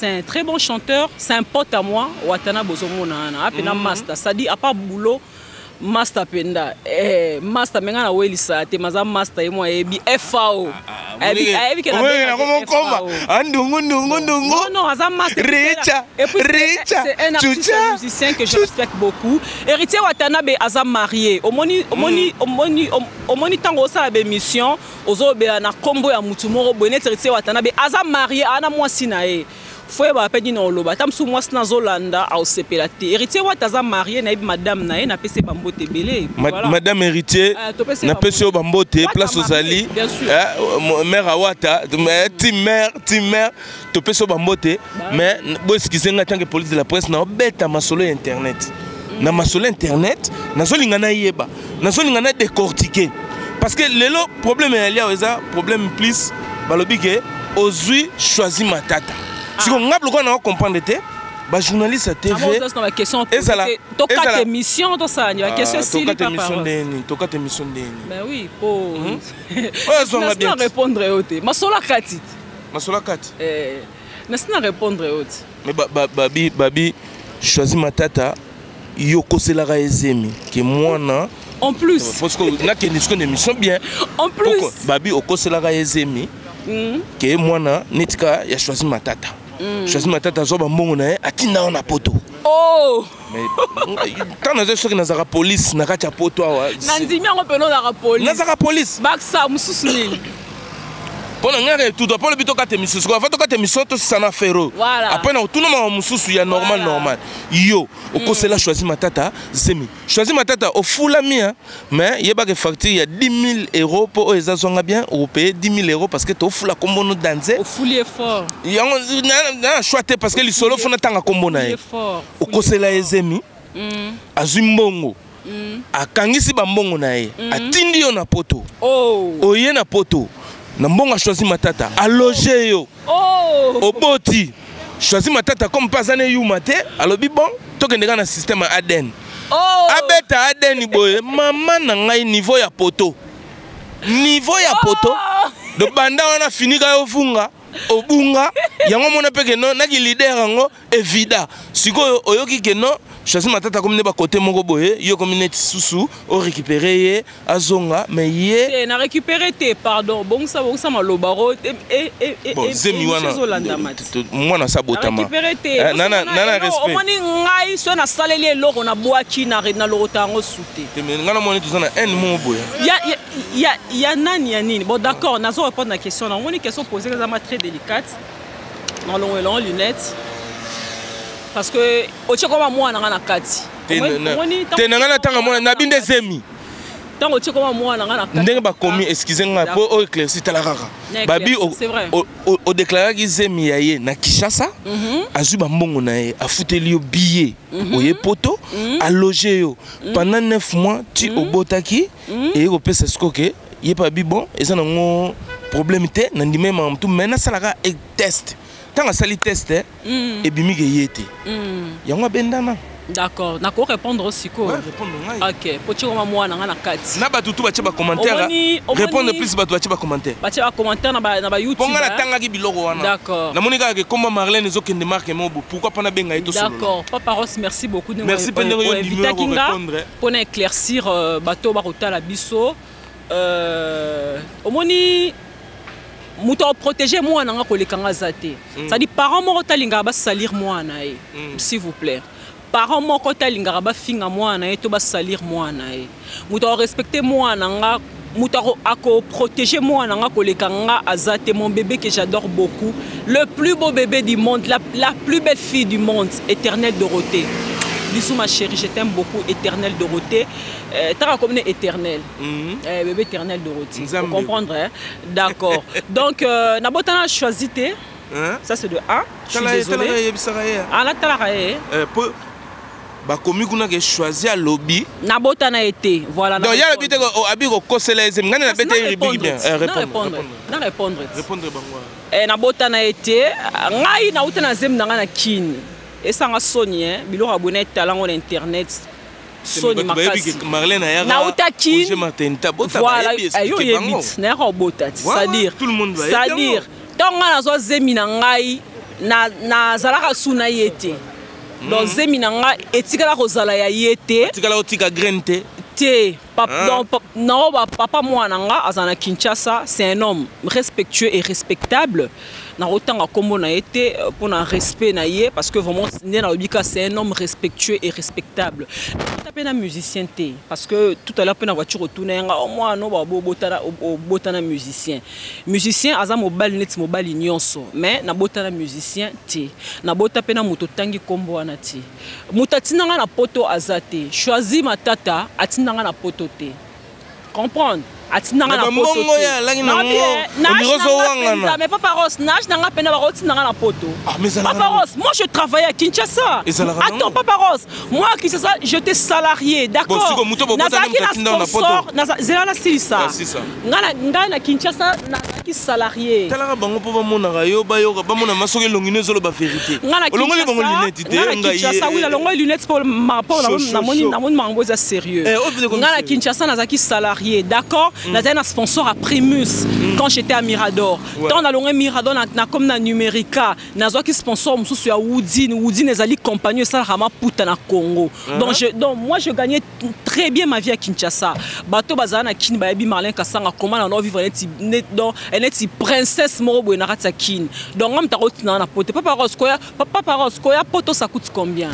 un très bon chanteur, c'est un pote à moi. Watana bozomona wana apena master, c'est-à-dire à part boulot, master mpenza, master. Me nga nawelisa te, maza master ye mo ayebi FAO, ayebi ke Nakomokoma andungu ndungu ndungu. Non, non, aza master. Richa, Et puis, Richa, c'est un artiste Chucha. musicien que je respecte beaucoup. Héritier Watanabe aza marié. Omoni, omoni, omoni, omoni, ntango osala bémission, ozobela na kombo ya mutu moko boye neti Héritier Watanabe aza marié, ana mwasi na ye. Fo yeba mpe nini oloba, ata mosusu mwasi nazolanda aosepela te. Héritier Wata aza marié, nayebi madame na ye, napesi ye bambote ebele. Voilà. Madame Héritier, Ah, topesi napesi yo bambote. Wata Place marié, ozali bien sûr. Mare awata, ti mare, ti mare, topesi yo bambote. Mais boexcuse nga, tant que police de la presse, naobeta masolo ya internet. Na masolo internet, nazolinga nayeba, nazolinga na décortiquer, parce que lelo problème ya liao eza problème plus. Balobi ke ozwi Choisi Matata. Siko nga biloko na comprendre te, bajournaliste ya TV Ezala tokata émission, tosala ni baquestion esili. Tokata émission ndeni? Tokata émission ndeni? Ben oui, po Oyo azwanga bien. Na répondre yo te, masolo akati te. Masolo akati. Nasi na répondre yo te. Mais babi Choisi Matata, yo koselaka ezemi ke mwana. En plus. Parce que nakende sikoyo na émission bien. En plus. Babi okoselaka ezemi ke mwana neti ka ya Choisi Matata. Choisi Matata azwa bambongo na ye, atinda wana poto. Oh. Mais ntango naza, soki nazalaka police na kati ya poto awa. Na ndimi yango mpena, ozalaka police. Nazalaka police. Bakisa mosusu nini? Mpo na ngai etutu mpo lobi tokata émission. Sikoyo avant tokata émission, tosisana fero. Voilà. Après na otuna makambo mosusu ya normal. Voilà. Normal, yo okosela Choisi Matata zemi. Choisi Matata ofulami, hein, mais yebaka facture ya 10 000 euros mpo oyo eza zwanga bien, okopaye 10 000 euros parce que tofula kombo no danze. Ofuli effort. Yango na choix te, parce que lisolo fona ntanga kombo na ye. Effort. Okosela ye zemi, azwi mbongo, akangisi bambongo na ye, atindi yo na poto. Oh. Oye na poto na mbongo achoisi Matata, aloge yo. Oh. Oboti Choisi Matata, comme mpe aza ne yuma te, alobi bon, tokende kaka na système ya ADN. Oh. Abeta ADN boye, mama na ngai, niveau ya poto, niveau ya poto. Donc banda wana finika yo funga obunga yango, mona mpe ke no naki leader yango evida. Sikoyo oyoki ke no Choisi Matata komi nde bakote moko boye, yo komi neti susu orécupere ye, azonga, mais ye Te, na récupéré te, pardon, bongisa, bongisa maloba ro. Bon, zemi wana Ezolandama te. Mwana sa botama. Récupéré te. Nana respect. Omoni ngai so nasaleli eloko, nabwaki, nalokota yango su te. Te, mais ngai namoni toza na haine moko boye. Ya nani, ya nini? Bon, d'accord, nazo répondre na question na omoni question posée eza ma très délicate. Nalongolela ngo lunette parce que otie koma mwana nga na kati. Te, te, na ngai natanga mwana nabi nde zemi. Ntango otie koma mwana nga na kati. Ndenge bakomi, excuse ngai mpo oyo éclairci, tala kaka. Na Babi éclairci, c'est vrai. odéclaraki zemi ya ye na Kinshasa, azwi bambongo na ye, afuteli yo billet, oye poto, aloge yo pendant 9 mois ti obotaki. Eye kopesa sikoyo ke ye mpe abi bon, eza nango problème te, na ndima ye makambo tu, mais nasalaka test. Ntango asali test, ebimi ke ye te. Yango abendana. D'accord, nako répondre sikoyo. Ouais, répondre ngai. Ok, po tie koma mwana nga na kati. Na bato tu batie bacommentaire. Répondre plus bato batie bacommentaire. Batie bacommentaire na ba YouTube. Mpo ngai natangaki biloko wana. D'accord. Namoni kaka ke komba Marlène ezokende marke mobo, pourquoi mpo nabenga ye tosolola? D'accord, Papa Ross, merci beaucoup. Ndenge Merci mpe ndenge yo ndimi oinvitaki nga korépondre. mpona éclaircir bato oyo bakotala biso. Omoni Moto akoprotéger mwana nga koleka nga aza te. C'est-à-dire, parent moko talingaka basalir mwana ye. S'il vous plaît, parent moko talingaka bafinga mwana ye to basalir mwana ye. Moto akorespecte mwana nga, moto akoprotéger mwana nga koleka nga aza te. Mon bébé que j'adore beaucoup, le plus beau bébé du monde, la plus belle fille du monde, Éternelle Dorothée, bisous ma chérie, je t'aime beaucoup, Éternelle Dorothée. Taka comme éternel. Bébé Éternel Dorothée. Nzambe. Faut comprendre, hein? D'accord. Donc nabotana choisi te. Hein? Ça, c'est de 1, je suis Tala ye, tala ye, désolé. yebisaka ye. Ah, natalaka ye. Po bakomi kuna ke choisi alobi. Nabotana ye te, voilà. Donc ye alobi te abi kokosela ye zemi. Ngai na bete ye rubrique bien. Na Répondre, répondre, na répondre. Répondre bango. Nabotana ye te. Ngai nauta na zemi na ngai na Kini. Esanga soni, biloko ya boye na etalango na internet, soni makasi. Marlène ayaka Nauta Kini. congé maternité, bota. Voilà. Bayebi, Yo expliquer yebi bango. ti nayaka kobota ti. Voilà, C'est-à-dire, tout le monde bayebi c'est-à-dire, yango. ntango ngai nazwa zemi na ngai, nazalaka su na ye te. Donc zemi na ngai etikala kozala ya ye te. Tikala otika graine te. Te. Ah. Donc, nao papa mwana nga aza na Kinshasa, c'est un homme respectueux et respectable. Nakotanga nkombo na ye te mpona respect na ye, parce que vraiment, nde nalobi ka, c'est un homme respectueux et respectable. Ata mpe na musicien te, parce que tout à l'heure mpe na voiture otuna ye nga o mwana obotana musicien. Musicien aza mobali neti mobali nyonso, mais nabotana musicien te. Nabota mpe na moto otangi nkombo wana te. Moto atindanga na poto aza te. Choisi Matata atindanga na poto te, comprendre? Atindanga Na na poto bambongo te. ya alaki nango, Nabi, nage ondire na nga ozowangana. mpenza, mais Papa Ross, nage na nga mpena bakotindanga na poto. Ah, mais ezalaka Papa nango. Ross, moi je travaillais à Kinshasa. Ezalaka Attends, nango. Papa Ross, moi à Kinshasa, j'étais salarié, d'accord? Bon, siko moto bobotana, Nazalaki moto na atinda na poto. sponsor, zela na silisa. Ah, silisa. Ngai na Kinshasa nazalaki salarié. Talaka bango mpo bamonaka yo, bayoka, bamona ma soki elongi no ezoloba vérité. Nga na Olongoli bango lunette te. Nga na ngai Kinshasa, oui, nalongoli lunette mpo Chaud, chaud, namoni chaud. namoni makambo eza sérieux. Eh, oyo peut-être comme Nga na sérieux. Kinshasa nazalaki salarié, d'accord? Nazali na sponsor à Primus quand j'étais à Mirador. Ntango nalongwe Mirador, na comme na Numérica, nazwaki sponsor mosusu ya Woodin. Woodin ezali compagnie esalaka maputa na Congo. Donc moi je gagnais très bien ma vie à Kinshasa. Bato bazala na Kini bayebi Marlin Kasanga, comment na vivre neti donc neti princesse moko boye na kati ya Kini. Donc nga moto akotina na poto. Papa Rose, koya, Papa Rose, koya poto, ça coûte combien?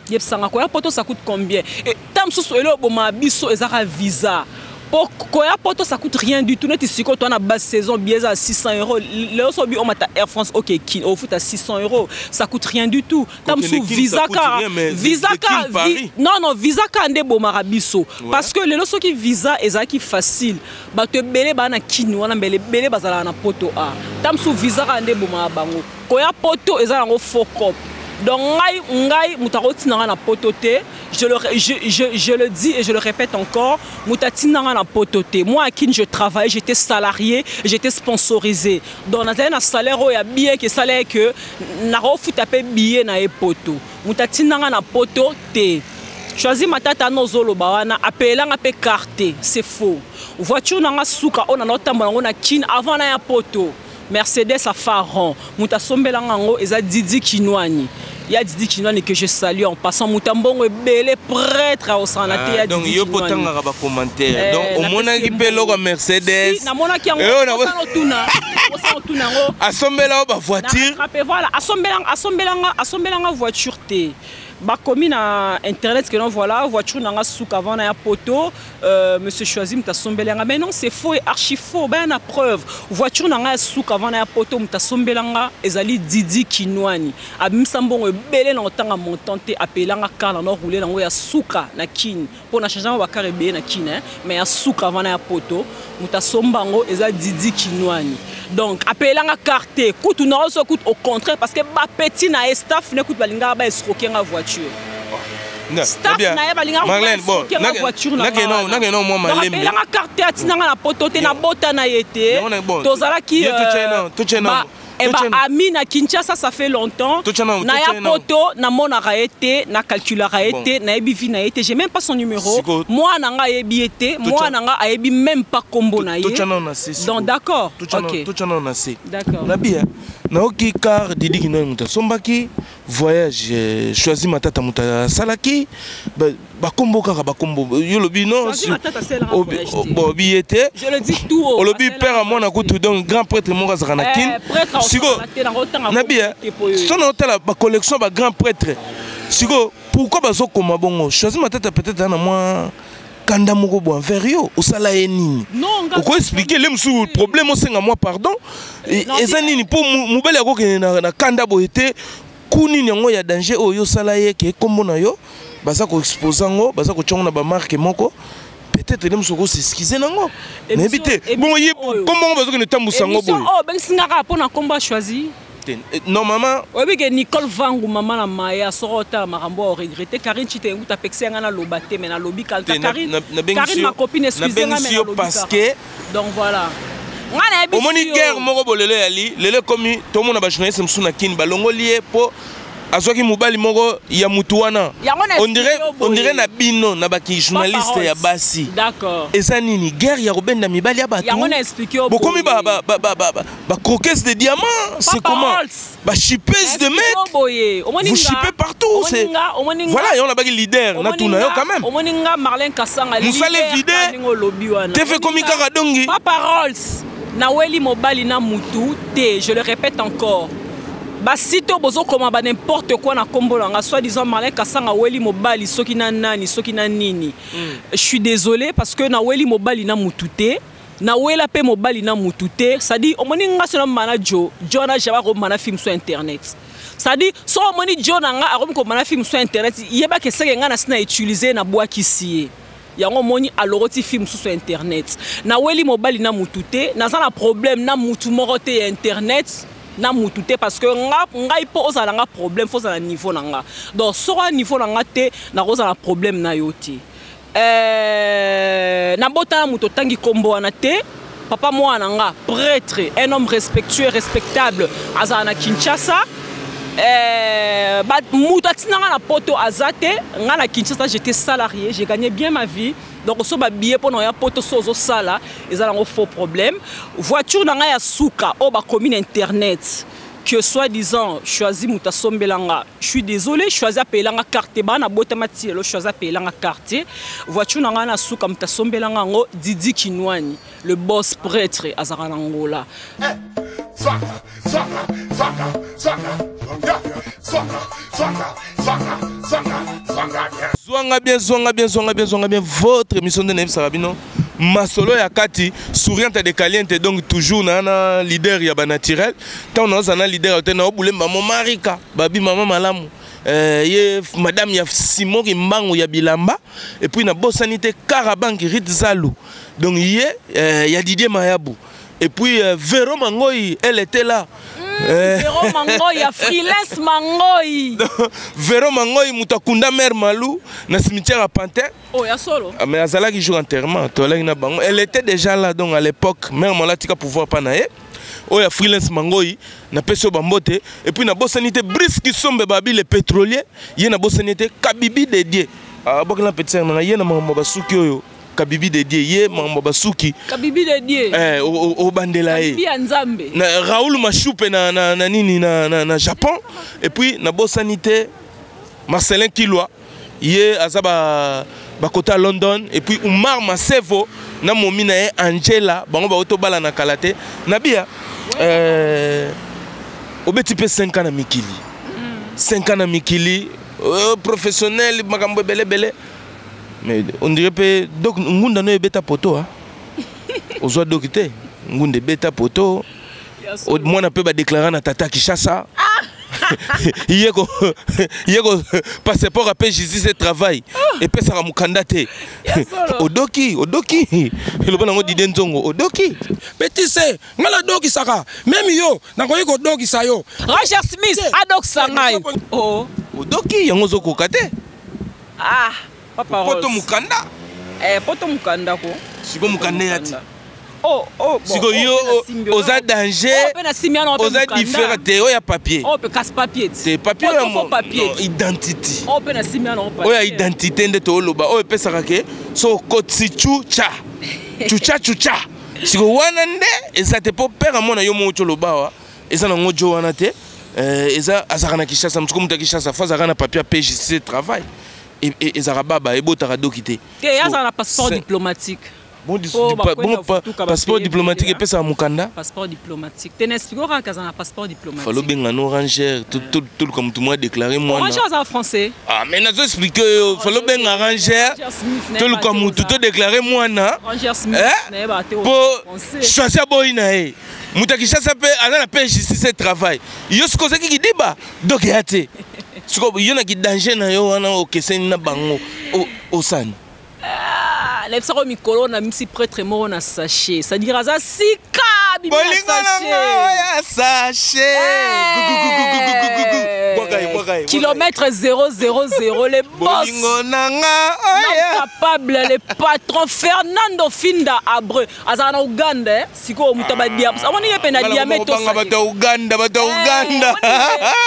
Yebisanga, koya poto, ça coûte combien? Et ta mosusu elo oboma biso ezaka visa. Po koya poto, ça coûte rien du tout. Neti sikoyo toa na basse saison, billet eza 600 euros. Lelo so obi omata Air France, oke Kin, ofuta 600 euros, ça coûte rien du tout. Ta Kokende mosusu Kin, ça visa coûte ka rien, mais visa de ka Kin, Paris. Non, visa ka nde ebomaka biso, parce que lelo soki visa ezalaki facile, bato ebele baa na Kini wana, mbele ebele bazalaka na poto. A ta mosusu visa kaka nde ebomaka bango. Koya poto eza yango faux cop. Donc ngai moto akotina nga na poto te. Je le dis et je le répète encore, moto atina nga na poto te. Moi à Kin, je travaillais, j'étais salarié, j'étais sponsorisé. Donc nazali na salaire oyo ya bien ke salaire ke nakofuta mpe billet na ye poto. Moto atina nga na poto te. Choisi Matata na ozoloba wana apelanga mpe carte, c'est faux. Voiture nanga suka oyo nana otambola yango na Kine avant na ya poto, Mercedes a Faron, moto asombelanga yango eza Didi Kinwani, ya Didi Kinwani que je salue en passant, moto mbongo ebele, prêtre aosala te ya Ah, donc Didi yo mpo Kinwani. otangaka bacommentaire. Donc Eh, omonaki mpe eloko ya Mercedes. Si, namonaki yango. Eh, oyo Osala otuna yango. Asombela yo bavoiture. Na rattraper, voilà, asombelanga voiture te. Bakomi na internet que non, voilà, voiture nanga suka avant na ya poto, monsieur Choisi moto asombelanga. Mais non, c'est faux et archi faux. Ben na preuve, voiture nanga ya suka avant na ya poto, moto asombelanga ezali Didi Kinwani. Abimisa mbongo ebele na otanga montant te, apelanga car na roulé nango ya suka na Kini mpo na change bacar ebele na Kini, hein, mais ya suka avant na ya poto, moto asomba yango eza Didi Kinwani. Donc apelanga carte kutu na oso kutu, au contraire, parce que bapeti na ye, staff ne kutu balingaka baescroquer nga voiture. Staff na ye balingaka Marlène, bon, baescroquer nga voiture na nga wana. nakende mwa Donc, malembe. apelanga carte, atinanga na poto te, nabota na ye te. Yango bon, Tozalaki ye totie nano, totie nano. Ami na Kinshasa, ça fait longtemps. Totie nano, Na ya totie nano. poto, namonaka ye te, nacalculaka ye Bon. te, nayebi vie na ye te, j'ai même pas son numéro. Mwana nga ayebi ye te, mwana nga ayebi même pas kombo na ye. Totya nano na se sikoyo. Donc d'accord. Totya Ok. nano na se. D'accord. Nabi nayoki car Didi Kinwani moto asombaki. Voyage eh, Choisi Matata moto asalaki bakombo kaka bakombo yo olobi non obi ye te olobi père ya mwana kutu donc grand prêtre moko azalaka na kin eh, sikoyo nabi so na otala bacollection ba grand prêtre sikoyo pourquoi bazokoma bongo Choisi Matata peut-être ana mwa kanda moko bo envers yo osala ye nini okoexplike le mosusu problème osenga mwa pardon eza nini mpo mobali akokende na kanda boye te ku nini yango ya danger oyo osala ye ke nkombo na yo baza koexpose yango baza kotya yango na bamarke moko peut-être le mosusu okosexcuse nango nayebi te bongo ye nkombo yango bazokende tambusa yango boye oyo obengisi nga kaka mpo na nkombo ya choisi te eh, normalement oyebi ke Nicole Vangu mama na Maya soko otala makambo oyo regrette Karine Chite nguta apekisi nga naloba te mais nalobi kaka Karine Karine ma copine excusez nga mais nalobi parce que donc voilà nga nayebi omoni guerre moko bolelo yali lelo ekomi tomona ba journaliste mosusu na Kin balongoli ye po azwaki mobali moko ya mutu wana on dirait na bino na baki journaliste ya basi eza nini guerre ya kobenda mibali ya bato bokomi ba croqueuse de diamant c'est comment ba chipeuse de mec vous chipez partout c'est voilà et on a baki leader na tuna yo quand même omoni nga Marlène Kasanga musale vide TV komi kaka dongi papa Rolls naweli mobali na mutu te je le répète encore basite oyo bozokoma ba n'importe quoi na nkombo na nga soit disant Marlène Kasanga aweli mobali soki na nani soki na nini je suis désolé parce que naweli mobali na mutu te nawela mpe mobali na mutu te c'est-à-dire omoni nga so namana jo jo wana jamais akomana film sur internet c'est-à-dire so omoni jo na nga akomi komana film sur internet yebaka eseke nga nasi na utilize nabwakisi ye yango omoni alokoti film mosusu ya internet naweli mobali na mutu te naza na problème na mutu moko te ya internet na mutu te parce que nga ngai mpo ozala nga problème fo ozala na niveau na nga donc soko ya niveau na nga te nakozala na problème na yo te euh, nabotana moto otangi nkombo wana te papa mwana na nga prêtre un homme respectueux respectable azala na kinshasa euh, moto atina nga na poto aza te nga na kinshasa j'étais salarié j'ai gagné bien ma vie donc oso babillet mpo na oya poto so ozosala eza nango faux problème voiture na ngai ya suka oyo bakomi na internet que soi-disant choisi moto asombela nga je suis désolé choisi apeyela nga carte baa nabotama ti lelo choisi apeyela nga quartier voiture na ngai na suka moto asombela nga yango Didi Kinwani le boss prêtre azalaka na Angola eh, swanga, swanga, swanga, swanga, swanga, swanga, swanga, swanga, swanga bien. Zwanga bien, zwanga bien, zwanga bien, zwanga bien. Votre émission de nayebisaka bino masolo ya kati souriante de caliente donc toujours na na leader ya ba naturel ntango naoza na leader te naobulemba mo marika babi mama malamu euh, ye madame ya Simon Kimbangu ya bilamba et puis nabosani te Karabank Rit Zalu donc ye euh, ya Didier Mayabu et puis euh, Véro Mangoyi elle était là Véro Mangoyi ya freelance Mangoyi Véro Mangoyi moto akunda mère Malou na cimetière ya Pantin. Oh ya solo. Ah, mais azalaki jour enterrement toalaki na bango elle était déjà là donc à l'époque mère Malou atika pouvoir pa na ye oyo ya freelance Mangoyi napesi yo bambote et puis nabosani te Brice Kisombe babi le pétrolier ye nabosani te Kabibi Dédié abwakela petit sœur na ngai ye na makambo ya basuki oyo Kabibi Dédié ye makambo basuki Kabibi Dédié eh obandela ye Kabibi ya Nzambe na Raoul Mashupe na na, na nini na, na, na Japon et puis nabosani te Marcelin Kilwa ye aza ba bakota London et puis Umar Masevo na momi na ye Angela bango baoto bala na kala te na bia euh, obeti pe 5 ans na mikili 5 ans na mikili euh, professionnel makambo ebele ebele mais on dirait mpe dok ngunda no ebeta poto a ozwa doki te ngunda ebeta poto mwana mpe badeklara na tata Kinshasa ye ko ye ko passeport ape justice et travail epesaka mokanda te odoki odoki eloba nango Dide Nzongo odoki petit se ngai nadokisaka meme yo nakoki kodokisa yo Roger Smith adokisa ngai oh. Odoki yango ozokoka te ah papa poto mokanda eh, poto mokanda ko siko mokanda ya ti Oh, oh, bon, siko yo oh, oza danger oza différent te oyo ya papier oyo mpe kasi papier te papier oyo papier identité oyo mpe nasimbi wana oyo ya identité nde tooloba oyo epesaka ke so okotisi cuca cuca cuca siko wana nde eza te mpo pere amona yo moko toloba awa eza nango jo wana te. Eza azalaka na Kinshasa, mosuku moto ya Kinshasa fo azalaka na papier ya PJC travail. Ezalaka baba ebotaka doki te. Te, azala na passeport diplomatique. Bon, passeport diplomatique epesaka mokanda. Passeport diplomatique te, na explique kaka aza na passeport diplomatique. Falo benga no ranger, toluka motu moko adéclare mwana. Ranger aza français. Ah, mais nazo explique yo, falo benga ranger, toluka motu todéclare mwana po choisi aboyi na ye. Moto ya Kinshasa mpe aza na PJC travail. Yo soki ozalaki kidiba, donc eya te. Siko yo na kidanger na yo wana, okeseni na bango, osani. Nayebisaka mikolo na misi prêtre moko na sachet, c'est-à-dire aza sika. Bolingo ya sachet. Kilomètre 000, les boss. Bolingo nanga. Capable, le patron Fernando Finda Abreu azala na Uganda. Sikoyo moto badiam amoni ye mpe na diame. Tosanga bato ya Uganda, bato ya Uganda.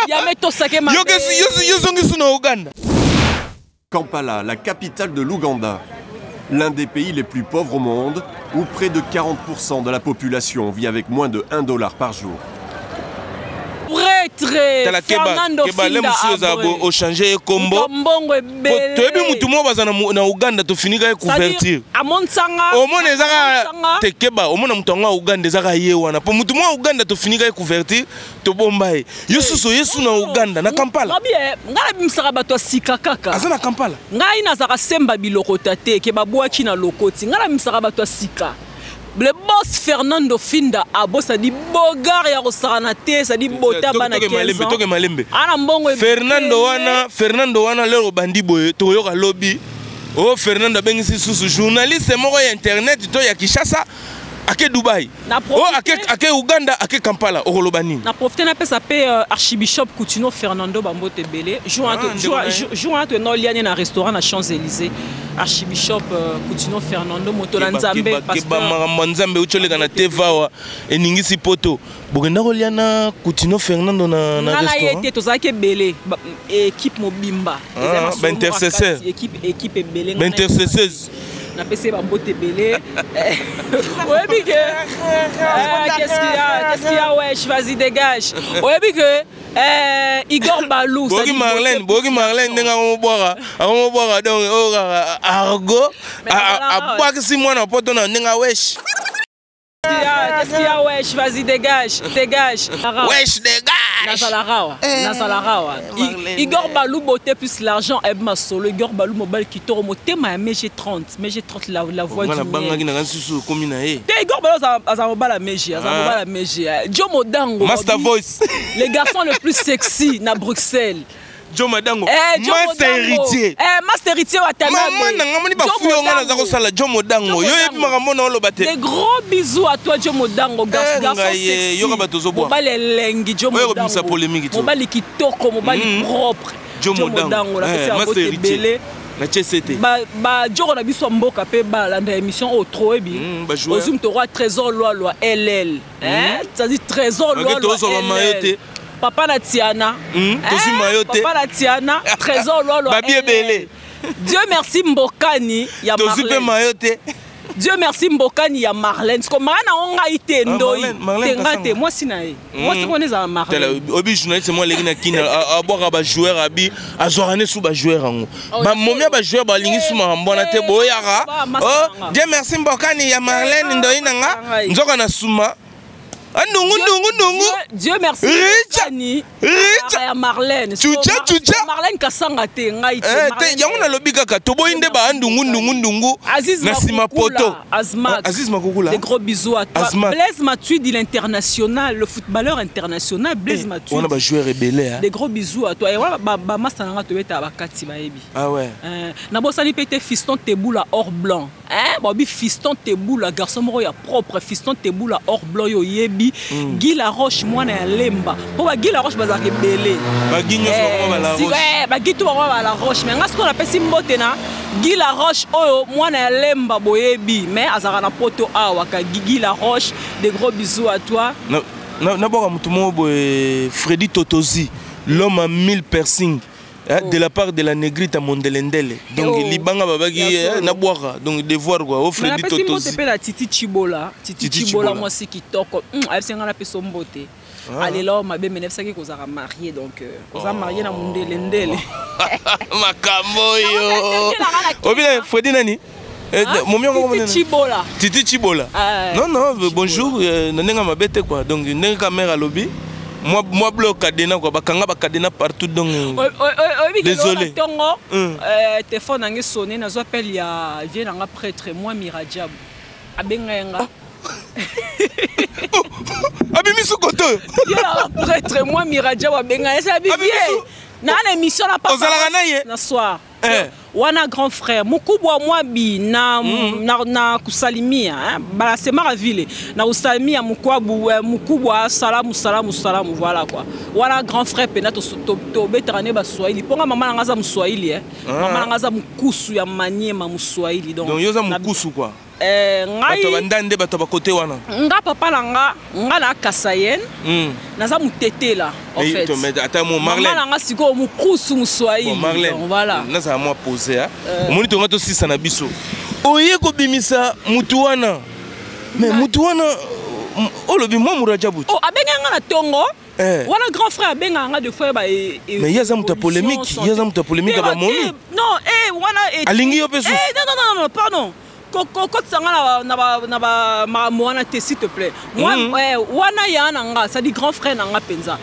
Diame tosake. Yo zongi na Uganda. Kampala, la capitale de l'Ouganda, l'un des pays les plus pauvres au monde, où près de 40% de la population vit avec moins de 1 dollar par jour. Prêtre Fernando Finda. Ochange ye kombo. Mbongo ebele. Toyebi mutu moko baza na Uganda, tofinika ye couverture. Amonisanga. Omona ezaka te, keba, omona moto yango ya Uganda ezaka ye wana, po mutu moko ya Uganda tofinika ye couverture, tobomba ye. Yo susu oye su na Uganda, na Kampala. Ngai nabimisaka bato ya sika kaka. Aza na Kampala. Ngai nazalaka semba bilokota te ke babwaki na lokoti. Ngai nabimisaka bato ya sika. Le boss Fernando Finda abo, sadi bogar ya kosakana te, sadi bota bana 15 ans. Toke malembe. Ana mbongo. Fernando wana, Fernando wana, lero bandi boye, toyoka lobi o Fernando abengisi susu journaliste moko ya internet to ya Kinshasa, ake Dubai, o ake Uganda, ake Kampala, okoloba nini? Na profite napesa mpe archibishop Coutinho Fernando bambote ebele. Jour wana toyenda oliani na restaurant na Champs Élysées. Archibishop Coutinho Fernando, moto na Nzambe. Makambo ya Nzambe uti oleka na teva awa, eningisi poto. Bokenda kolia na Coutinho Fernando na restaurant ye te, tozalaki ebele, équipe mobimba. Baintercesseur. Équipe ebele. Baintercesseuse. Napesi ye bambote ebele. Oyebi ke qu'est-ce qu'il y a, qu'est-ce qu'il y a? Wesh, vas-y, dégage. Oyebi ke Igor Balou. Boki Marlène, boki Marlène ndenge akomobwaka, akomobwaka. Donc oyo kaka argo abwakisi mwana poto na ndenge wesh. Qu'est-ce qu'il y a, wesh? Vas-y, dégage, dégage. Wesh, dégage. Nazalaka awa, nazalaka awa. Igor Balou, beauté plus l'argent, ebma solo. Igor Balou, mobile kitoko, motema ya Meje 30, Meje 30, la voix du miel. Na susu komi na ye. Te, Igor Balou aza mobala Meje, aza mobala Meje. Joe Modango. Master Voice. Les garçons le plus sexy na Bruxelles. Joe Madango. Eh, Master Héritier. Eh, Master Héritier Watanabe. Maman nanga moni ba fuyo nga naza kosala Joe Modango. Yo yebi makambo na oloba te. Des gros bisous à toi, Joe Modango, garçon sexy. Yoka bato ozobwa. Mobali elengi, Joe Modango. Oyo polémique. Mobali kitoko, mobali propre. Joe Modango, la pesi ya bote ebele. Na CCT. Ba joko na biso mboka pe balanda émission oyo trop ebi. Ozum to roi Trésor Loi Loi LL. Hein? C'est-à-dire Trésor Loi Loi LL. Papa na Tiana. Papa na Tiana, Trésor Loi Loi. Babi ebele. Dieu merci Mbokani ya Marlène. Mayo te. Dieu merci Mbokani ya Marlène. Siko maa na ngai te ndoi. Te nga te mwasi na ye. Mwasi kona ezala Marlène. Obi journaliste mo aleki na Kina, abwaka ba joueur, abi azwaka ne su ba joueur yango. Bamomi ya ba joueur balingi su makambo wana te, boyaka. Oh, Dieu merci Mbokani ya Marlène ndoi na nga. Nzoka na suma. Ndungu ndungu ndungu. Dieu merci. Richa. Richa ya Marlène. Chucha chucha. Marlène Kasanga te ngai te. Te yango nalobi kaka toboyi nde ba ndungu ndungu ndungu. Aziz na sima poto. Azmak. Aziz Makukula. Des gros bisous à toi. Azmak. Blaise Matuidi l'international, le footballeur international Blaise Matuidi. On a ba joueur ebele hein. Des gros bisous à toi. Et voilà ba ba masta nga to beta ba kati ba yebi. Ah ouais. Na bosani pete fiston teboula or blanc. Hein, babi fiston teboula garçon moko ya propre, fiston teboula or blanc yo yebi. Guy Laroche mwana ya Lemba. Po ba Guy Laroche bazalaka ebele. Ba Guy nyonso bakoma ba Laroche. Ouais, ba Guy tout bakoma ba Laroche. Mais nga sikoyo napesi mbote na Guy Laroche oyo mwana ya Lemba boyebi, mais azalaka na poto awa ka Guy Laroche, des gros bisous à toi. Na nabwaka motu moko boye Freddy Totozi, l'homme à 1000 piercings. Hein, de la part de la Negrita Mondelendele. Donc libanga babaki nabwaka, donc devoir quoi. O Freddy Napesi mbote Totozi. mpe na Titi Chibola. Titi Titi Chibola Chibola. mwasi kitoko. Ayebisi nga napesa mbote. Ah. Alela oyo mabe, mais nayebisaki kozalaka marié, donc oza marié na mondele ndele. Makambo oyo obina Fredi nani? Momi yango komona Titi Chibola. Titi Chibola. Ah, non non, bonjour, na ndenge mabe te quoi. Donc ndenge ka mère alobi, moi bloc cadenas quoi, bakanga ba cadenas partout, donc oyebi ke désolé. Ntongo téléphone nange sonné, nazwa appel ya vie nanga prêtre moi Miradiabu abenga ye nga. Abimisi koto oyo. Ye nanga prêtre moi Miradiabu abenga ye, sabi Abimisi- vie naa na émission na papa. Ozalaka na ye? Na soir wana, grand frère mukubwa mwabi na kusalimia, eh, balasemaka vile na kusalimia mukwabu, mukubwa, salamu salamu salamu, voilà quoi. Wana grand frère mpena, tobetaka ne baswahili mponga mama nanga aza moswahili, eh. Mama nanga aza mokusu ya Maniema, moswahili, donc Donc yo oza mokusu quoi. Ngai Bato banda nde bato bakote wana. Nga papa na nga, nga na kasayene, naza motetela en Mais fait. mais ata mo Mama Marlène. na nga sikoyo mokusu moswahili. Bon, Marlène, Donc, voilà. nazala mwa posé, ah. Omoni tonga tosisa na biso oye kobimisa mutu wana, mais mutu wana olobi mwa Murajabu. Oh, abengaka nga na ntongo. Wana grand frère abengaka nga des fois ba Mais ye aza moto ya polémique, ye aza moto ya polémique ya bamomi. Non, wana Alingi yo mpe susu. Non, non, non, non, pardon, kokotisa nga na bamakambo wana te, s'il te plaît. Moi, wana ya na nga, c'est-à-dire grand frère na nga mpenza.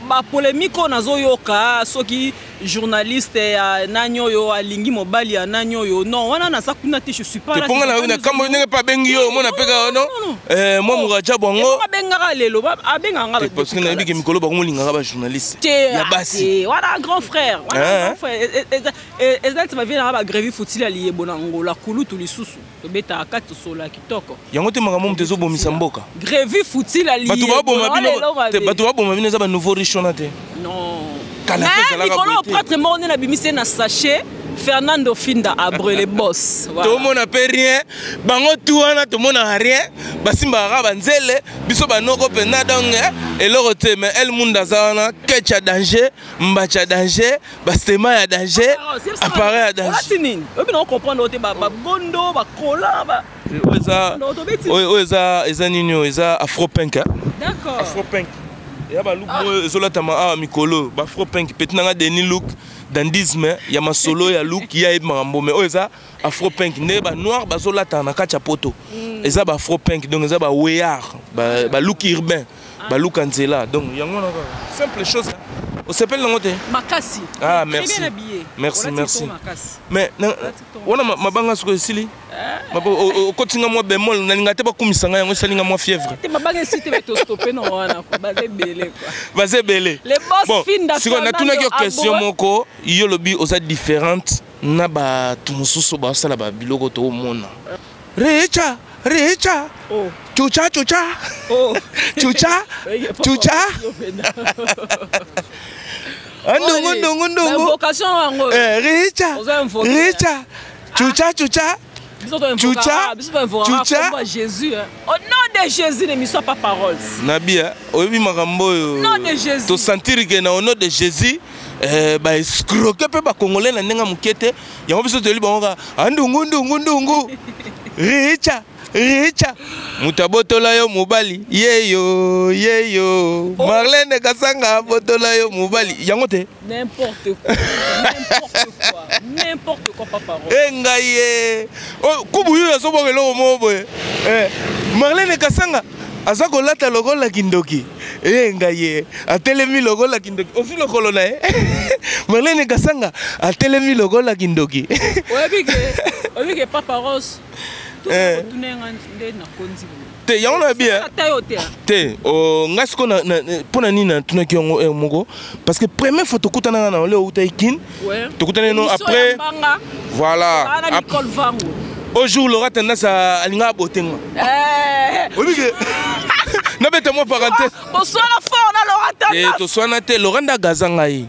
Bapolémique oyo nazoyoka, soki journaliste ya nani oyo alingi mobali ya nani oyo, non, wana naza kuna te, je suis pas là. Mponga na kambo ndenge mpe abengi yo, omona mpe kaka no mwa Murajabu yango. Abengaka lelo, abengaka nga. Parce que nayebi ke mikolo bakomolingaka bajournaliste te ya basi. Te, wana grand frère, wana grand frère eza neti bavie nanga bagrevi futili ya liyebo na Ngola kulutu lisusu tobetaka kati, tosola kitoko. Yango te makambo moto ezobomisa mboka. Grevi futili ya Bato baboma bino te, bato baboma bino eza banouveau riche wana te. Non. Kala mpe Mais ezalaka likolo boye te. prêtre moko nde nabimisi ye na sachet, Fernando Finda Abre, le boss. Voilà. Tomona mpe rien, bango tu wana tomonaka rien, basimbaka kaka banzele, biso banoko mpenza, donc eloko te. Mais El Munde aza wana, ketch ya danger, mbatch ya danger, basema ya danger, appareil ya danger. Olati nini? Oyebi na comprendre te, bagondo bakola Oyo eza Non, tobeti. Oyo eza nini? Oyo eza afropunk, eh? D'accord. Afropunk eya balook oyo ezolatama awa mikolo, baafropunk. Petit nanga Denis Look, dandisme ya masolo ya look, ye ayebi makambo. Mais oyo eza afropunk, ndenge banoir bazolataka na kati ya poto, eza baafropunk, donc eza baweyar, balook urbain, balook ya nzela. Donc yango wana kaka, simple chose. Osepeli nango te? Makasi. Ah, Très merci. bien habillé. Merci, Olati merci. to makasi. Mais wana mabanga sikoyo esili. Okotinga mwa bémol, nalinga te bakumisa ngai, yango esalinga mwa fièvre. Te, mabanga esi te, tostope na wana quoi, baza ebele quoi. Baza ebele. Les boss Finda Sikoyo natunaki yo Fernando question Aboa. moko. Yo lobi oza différente na bato mosusu basala babiloko toomona, recha recha, chucha chucha, chucha chucha, andongo ndongo ndongo. Invocation yango. Richa Oza invoqué. richa, chucha chucha. Biso to invoquera, Chucha, biso to invoquera chucha. kombo ya Jésus, hein. Au nom de Jésus, l'émission pas paroles. Nabia oyebi makambo oyo. Nom de Jésus. Tosentir ke na au nom de Jésus, baescroquer mpe bacongolais na ndenge ya moke te. Yango biso toyebi bango kaka andungu ndungu ndungu, richa richa, moto abotola yo mobali yeyo yeyo. Oh. Marlene Kasanga abotola yo mobali yango te. N'importe quoi, n'importe quoi, n'importe quoi, pas parole. E ngai ye. Oh, kubu oyo azobwaka eloko moko boye. Marlene Kasanga aza kolata lokola kindoki. E ngai ye, atelemi lokola kindoki, ozwi lokolo na ye. Marlene Kasanga atelemi lokola kindoki. Oyebi ke papa Rose totuna nga nde nakonzi boye. Te, yango na bien. Ata yo te. Te, oh, ngai sikoyo mpo na nini natunaki yango heure moko? Parce que première fois tokutanaka na ole outa Kin, tokutani no Émission après ya mbanga. Voilà. Ana Nicole Vango. Au jour Laura tendance alinga abotenga. Oyebi ke nabeta mwa parenthèse. Boswana fort na Laura Eh, Tendance. Toswana te, Laura nde agaza ngai,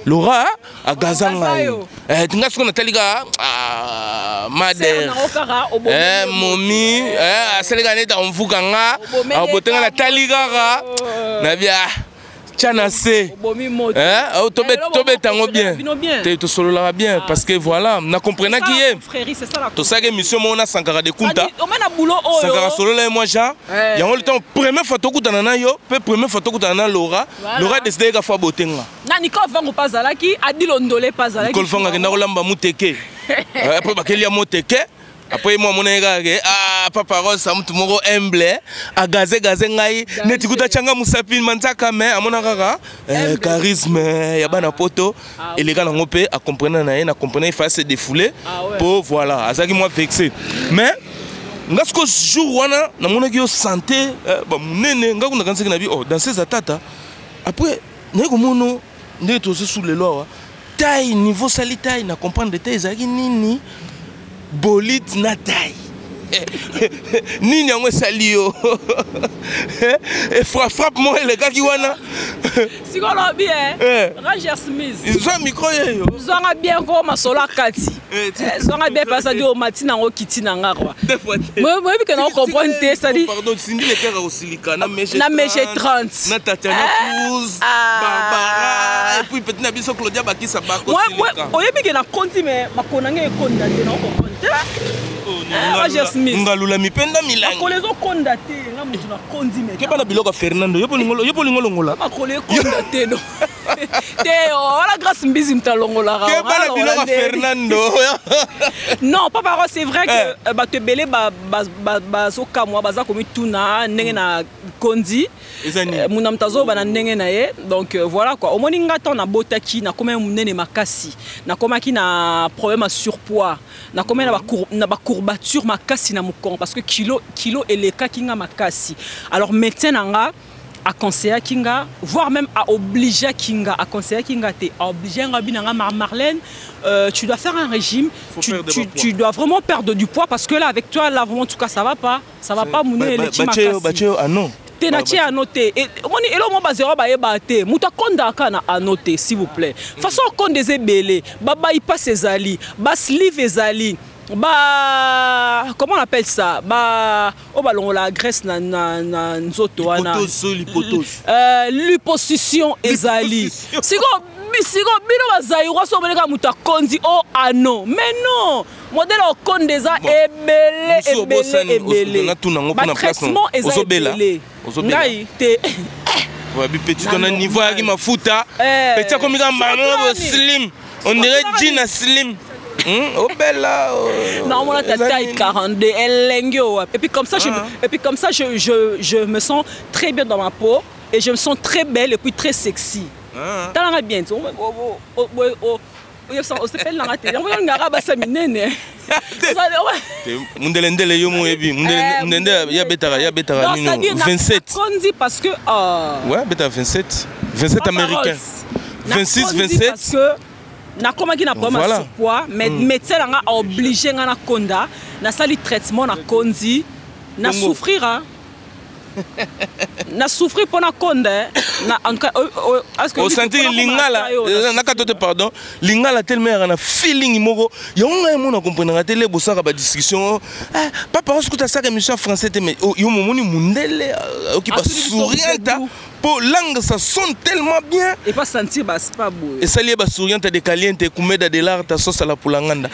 Laura agaza Agaza ngai. yo. Nga sikoyo natali kaka, ah, mader. Nango kaka obomeli yo. Momi asali kaka neti amvuka nga. Obomeli abotenga kaka. natali kaka nabia. Tya na se. Obomi moto. Eh, oh, Lelo tobeta yango bino bien. Bien. Te tosololaka bien parce que voilà, na comprenaki ye. Frère, c'est ça la Tosalaki émission moko na Sankara de Kunta. Omena boulot oyo. Sankara solola ye mwa genre. Eh. Yango le temps première fois tokutana na yo, mpe première fois tokutana na Laura. Voilà. Laura décide ka fois botenga. Na Nicole Vango pa azalaki, Adil Ondole pa azalaki. Nicole Fanga akenda kolamba muteke. Eh, après bakelia moteke. Après moi monaki kaka ke ah papa Rose mutu moko humble agaze gaze ngai neti kuta tianga mosapi manzaka me amona kaka eh, charisme ya bana poto eleka nango mpe acomprena na ye na comprena il fallait se défouler. Ah ouais. Po voilà, azalaki mwa vexé, mais nga siko jour wana namonaki yo santé eh, bamonene nga kuna kanisaki na bi oh danseuse ya tata. Après naye komona ndenge tozosu lelo awa, taille niveau sali taille na comprendre te ezalaki nini, bolide na taille nini yango esali yo frappe moko elekaki wana. Sikoyo lobi Eh. eh. Roger Smith. Zwa micro yeyo. Zwanga bien ko masolo akati. Eh, Eh, zwanga bien parce que omati nango kiti na nga quoi. Deux fois te. Moyebi ke na comprendre te, c'est-à-dire Pardon, Cindy Le Cœur akosilika na Meje. Na Meje 30. Na Tatiana Cruz. Ah. Barbara et puis petit na biso Claudia Bakisa bakosilika. Oyebi ke na konti me makolo na ngai ekonda te, na comprendre te. Eh, Roger Smith. Ngalula mipenda milangi. Makolo ezokonda te, nga motu na kondi me Keba na biloko ya Fernando, yo mpo olingo longola. Makolo ekonda te, no te oh, wana Grâce Mbizi moto alongolaka. Keba na biloko ya Fernando. Non, papa Ro, c'est vrai que Eh. bato ebele bazokamwa, baza komituna ndenge na kondi. Eza nini? Muna moto azoyoba na ndenge na ye. Donc voilà quoi, omoni nga ntango nabotaki nakomaki monene makasi, nakomaki na problème ya surpoids, nakomaki na bacourbature makasi na mokongo parce que kilo elekaki nga makasi. Alors médecin na nga aconseillaki nga, voire même aobligeaki nga, aconseillaki nga te, aoblige nga bi na nga: Marlène, tu dois faire un régime. Faut Tu, perdre tu, du poids. Tu dois vraiment perdre du poids parce que là, avec toi là, vraiment, en tout cas, ça va pas, ça va pas, monene eleki Batie yo. makasi. Batie yo ano. Te, na tie ano te. Omoni eloko mo bazero bayeba te, moto akondaka na ano te, s'il vous plaît. Façon okonda eza ebele, babypass ezali, basleeve ezali, ba comment on appelle ça, ba oyo balongola graisse na nzoto wana. Lipotose, oyo lipotose. Liposuction ezali. Liposuction. Siko bino bazairwa so omoneka moto akondi o ano, mais non, modèle okonda eza Bon. ebele. Mosusu Ebele. obosani, Ebele. natuna yango mpona place Batraitement eza ozobela? ebele. Ozobela? Ngai te. Wabi petit Na na niveau normal. ayaki mafuta. Eh. Petit akomi kaka mama Sikoyo slim, on dirait jean na slim. Obela oh. Normalement, ta Eza taille nini? 42, elle est. Et puis comme ça, je, Ah. et puis comme ça, je me sens très bien dans ma peau et je me sens très belle et puis très sexy. Ah. Talanga bien, tu osepeli nanga te, yango ngaka basa minene. Te, mundelendele yo moyebi mundelendele ye abetaka nino 27. Kondi parce que Ouais, abetaka 27, 27 américain, 26. Nakondi 27. parce que nakomaki na problème ya surpoids, mais médecin na nga aoblige nga nakonda, nasali traitement, nakondi na Bongo. souffrir, hein. Na souffrir mpo nakonda eh. Na, en tout cas, est-ce que Osanti mpona komata lingala yo, na nakata te, pardon, lingala tellement yaka na feeling moko yango ngai mona comprenaka te le bosaka badiscussion. Ah, papa osikuta asaka émission ya français te, mais oh, yo momoni mundele oki Atuli biso basourianta butu. po langue ça sonne tellement bien. Et pas sentir ba boye. Esali ye basouriante de caliente kumeda de l'art asosala pulanganda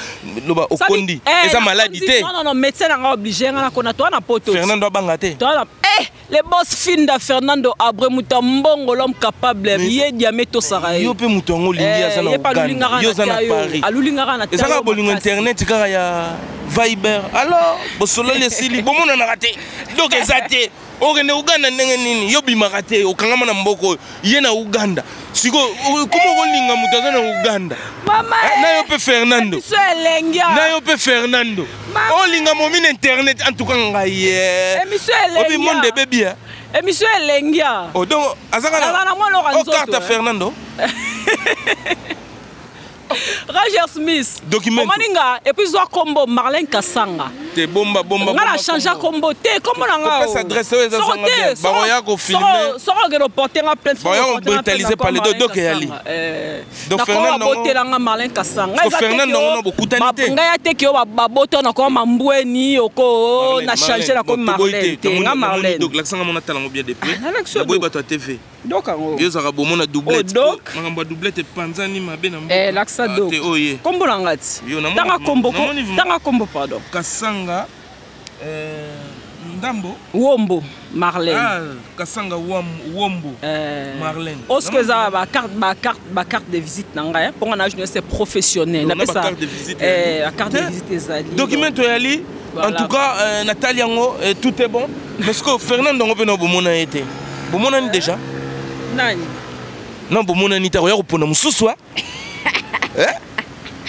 loba okondi eza maladi te. Non, non, non, médecin nanga oblige nga nakona toa na poto. Fernando abanga te. Toa na eh, le boss Finda Fernando Abre Muta Mbongo, l'homme capable, ye diame tosaka ye. Yo mpe moto yango olingi aza na Eh, ye pa Uganda, alulingaka yo oza na na tayo. Paris. Alulingaka na Eza kaka tayo bolingo makasi. internet kaka ya Viber, alors bosololi esili, bomonanaka te, donc eza te okende Uganda ndenge nini, yo bimaka te, okangama na mboka oyo, ye na Uganda. Sikoyo koma okolinga moto aza na Uganda. Mama. Eh, na yo mpe Fernando. Biso elengi ah. Na yo mpe Fernando. Mama. Olinga momi na internet, en tout cas ngai ye Émission obi elengi monde ah. ebebi ya. Émission elengi ah. Oh, donc azaka Aza na mwa loka o nzoto, carte eh. Fernando. Roger Smith. Documento. Omoni nga et puis zwa kombo Marlène Kasanga. Te bomba bomba. Nga na change kombo te, kombo na nga. Kopesa adresse oyo eza zanga bien. Bakoya ko filmer. Soko okende oporte nga plainte. Bakoya ko brutaliser par les deux donc eyali. Donc Fernand babotela nga Marlin Kasanga. Ngai Fernand ngo bokutani te. Ngai ate ke babota na ko mambweni oko na changer na ko Marlin te nga Marlin. Donc lakisa nga mona tala ngo bien de près. Na boyi bato ya TV. Doc yango. Yo ozalaka bomona doublette. Doc. Makambo ya doublette epanzani mabe na mboka. Eh lakisa ah, doc. Te oye. Kombo na nga ti. Yo na Tanga kombo ko. Tanga kombo pardon. Kasanga euh, Ndambo. Wombo Marlène. Ah, Kasanga Wombo eh, Marlène. Osko eza ba carte ba carte ba carte de visite na ngai mpo nga na jeunesse professionnelle. Na pesa carte de visite. Eh, la carte de visite ezali. Document toyali. En tout cas, euh, Nathalie yango euh, tout est bon. Parce que Fernand yango mpe na bomona ye te. Bomonani déjà? Nani? Non, bomonani te akoya kopona mosusu eh?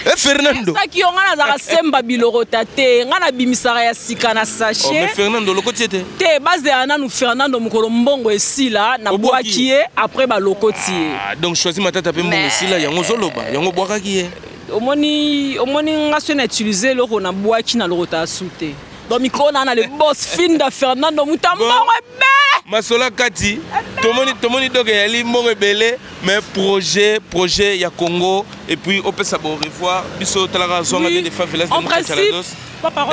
Eh, Fernando. Saki yo nga nazalaka semba bilorota te nga nabimisaka ya sika na sachet. Oh, mais Fernando lokoti ye te. Te bazela nanu Fernando mokolo mbongo esila nabwaki ye après balokoti ye. Ah, donc choisi matata mpe mbongo esila yango ozoloba yango obwakaki ye. Omoni omoni nga soki na utiliser eloko nabwaki na lokota su te. Donc mikolo na na le boss Finda Fernando muta mbongo ebele. Masolo kati tomoni tomoni donc eyali mbongo ebele mais projet projet ya Congo et puis opesa bon revoir biso talaka zonga bien des favelas de principe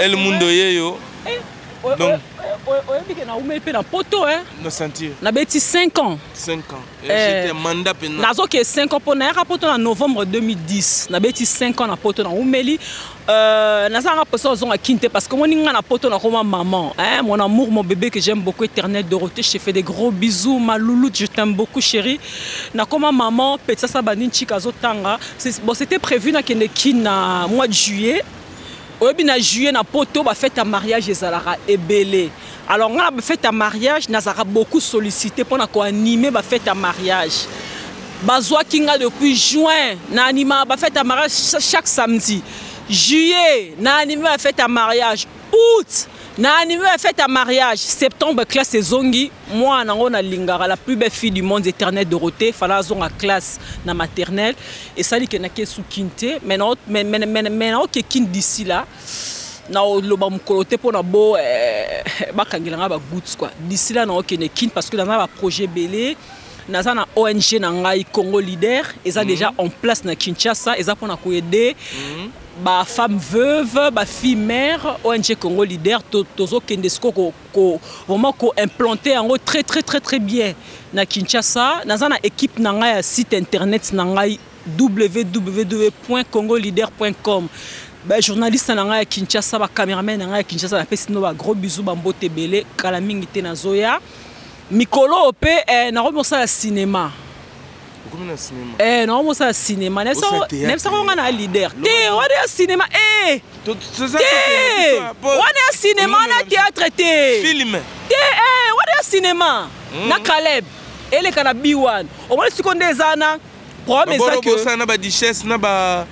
El Mundo yeyo eh, donc oyebi ke naumeli mpe na poto na sentir nabeti 5 ans 5 ans eh, mandat mpenza nazoke 5 ans mpo nayaka poto na novembre 2010 nabeti 5 ans na poto naumeli Euh, naza nga posa ozonga kin te parce que omoni nga na poto nakoma maman hein, mon amour mon bébé que j'aime beaucoup éternel Dorothée je te fais des gros bisous ma louloute je t'aime beaucoup chérie nakoma maman petit sa bandi nchika azotanga bon c'était prévu nakende kin na mois de juillet oyebi na juillet na poto bafete ya mariage ezalaka ebele alors nga na bafete ya mariage nazalaka beaucoup sollicité mpo na koanime bafete ya mariage bazwaki nga depuis juin na anima bafete ya mariage chaque samedi juillet na anime bafete ya mariage août na anime bafete ya mariage septembre classe ezongi mwana yango nalingaka la plus belle fille du monde éternel dorothée fala azonga classe na maternelle esali ke nake sukin te mais naoke kin d'ici là naoloba mokolo te mpo na bo eh, bakangela nga bagouts quoi d'ici là naokende kin parce que naza na baprojet ebele naza na ong na ngai congo leader eza mm -hmm. déjà en place na kinshasa eza mpona koede mm -hmm. bafemme veuve bafille mère ong congo leader tozokende siko ko, ko, vraiment koimplante yango très très très très bien na kinshasa naza na équipe na ngai ya site internet na ngai www.congoleader.com bajournaliste na ngai ya kinshasa bacameraman na ngai ya kinshasa napesi bino bagros bisou bambote ebele kala mingi te nazoya mikolo oyo mpe eh, nakomi kosala cinéma eh, nakomi kosala cinéma nayebisaka nga na leader te wana ya cinéma eh! te wana ya cinéma wana ya théâtre te te eh, wana ya cinéma hmm. na caleb eleka na b1 omoni sikoyo nde eza na problème eza que na ba duchesse na ba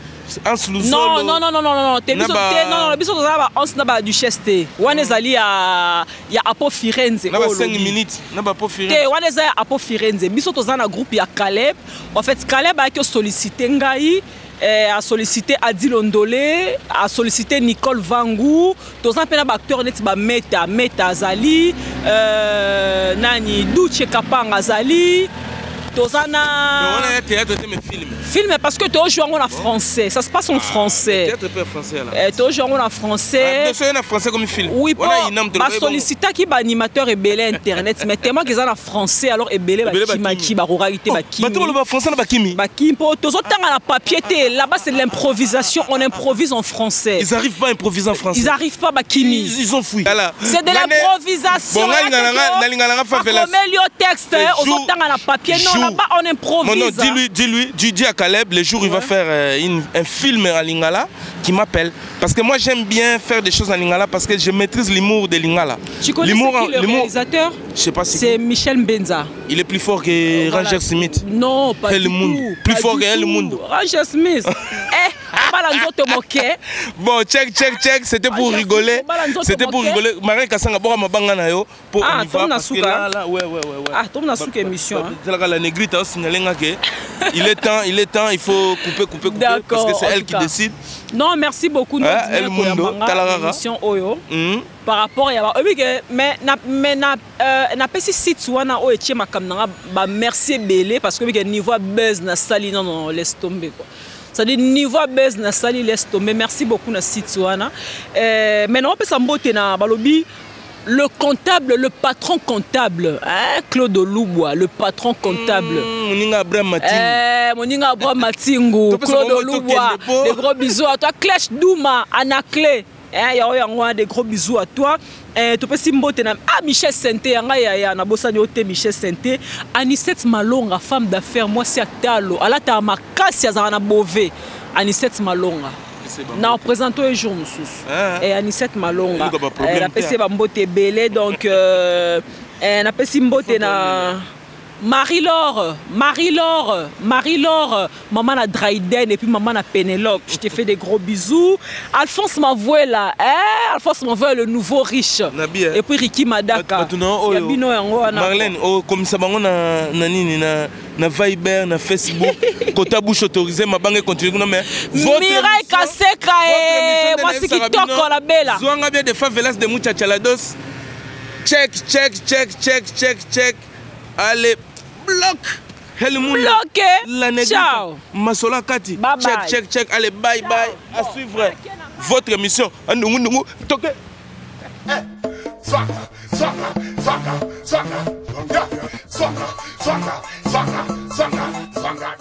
Hans Luzolo. Non, non, non, non, non, non, te biso te, non, non, biso tozala ba Hans na ba duchesse te. Wana ezali ya ya Apo Firenze. Na ba 5 minutes, na ba Apo Firenze. Te, wana eza ya Apo Firenze. Biso toza na groupe ya Caleb. En fait, Caleb ayaki solliciter ngai eh, a sollicité Adi Londole, a sollicité Nicole Vangu, toza mpe na ba acteur neti ba Meta, Meta azali, euh, nani Duce Kapanga azali, toza na wana ya théâtre te mais film film parce que tojo yango na français ça se passe en ah, français théâtre pe français là eh, tojo yango na français ah, na français comme film oui po basollicitaki baanimateur ebele internet mais tellement eza na français alors ebele bakimaki bakokaki te bakimi bato baloba français na bakimi bakimi mpo tozotanga na papier te là-bas c'est de l'improvisation on improvise en français ils arrivent pas à improviser en français ils arrivent pas bakimi ils ont fui c'est de l'improvisation bon nalinga nanga favela bakomeli yo texte ozotanga na papier non là-bas on improvise non non dis-lui dis-lui dis, dis à Caleb le jour ouais. il va faire euh, une, un film en lingala qui m'appelle parce que moi j'aime bien faire des choses en lingala parce que je maîtrise l'humour de lingala. Tu connais qui, le réalisateur Je sais pas si c'est Michel Mbenza. Il est plus fort que euh, voilà. Ranger Smith. Non, pas El du Mundo. tout. Plus pas fort du que El tout. Mundo. Ranger Smith. eh, Mobala nzoto moke. Bon, check, check, check, c'était pour Ah, rigoler. Mobala nzoto C'était pour moke. rigoler. Marin Kassanga, bora mabanga na yo. Pour Ah, on y va, tombe na parce que suka. là, là, ouais. Ah, tombe na suka émission, hein. Talaka la négrite a signalé nga que il est temps, il faut couper, couper, couper. D'accord, Parce que c'est en elle tout qui cas. décide. Non, merci beaucoup. Ah, El Mundo, talaka. Émission oyo. Par rapport ya ba oyebi ke mais na mais na napesi site wana oyo etie makambo na nga ba merci ebele parce que oyebi ke niveau ya buzz nasali, non non, laisse tomber quoi, c'est-à-dire niveau ya buzz nasali, laisse tomber. Merci beaucoup na site wana. Mais naopesa mbote na balobi le comptable, le patron comptable, hein, Claude Loubois, le patron comptable. Moninga Abraham Matingu. Eh, moninga Abraham Matingu, Topesa Claude bango Loubois, tokende po. des gros bisous à toi. Clèche Douma, Anaclé. Hein, ya oyo yango wana, des gros bisous à toi. Eh, topesi mbote na ah, Michel Sente yanga ya ya nabosani yo te, Michel Sente. Anisette Malonga, femme d'affaires, mwasi ya talo, alataka makasi, azalaka na bove. Anisette Malonga. Na représente oyo jour mosusu. Ah. Eh, Anisette Malonga. Eluka ba problème Eh, napesi te. ye bambote ebele donc napesi mbote na Marie-Laure, Marie-Laure, Marie-Laure, maman na Dryden et puis maman na Pénélope. Je te fais des gros bisous. Alphonse Mavouela, hein? Alphonse Mavouela, le nouveau riche. Nabi, hein? Et puis Ricky Madaka. Bato na oyo Ya bino yango wana. Marlène okomisa bango na nini na Viber, na Facebook, kota bouche autorisée, mabanga continue kuna, mais votre Mireille émission- Kaseka, votre eh, émission mwasi nde nayebisaka kitoko bino, la bella. Zwanga bien des favelas de Muchachalados. Check, check, check, check, check, check. Allez, bloc. El Mundo. Bloqué. La Negrita. Ciao. Masola Kati. Bye Check, bye. check, check. Allez, bye, bye. À suivre votre émission. Ndungu, ndungu. Toke. Swanga, swanga, swanga, swanga, swanga, swanga, swanga, swanga, swanga, swanga.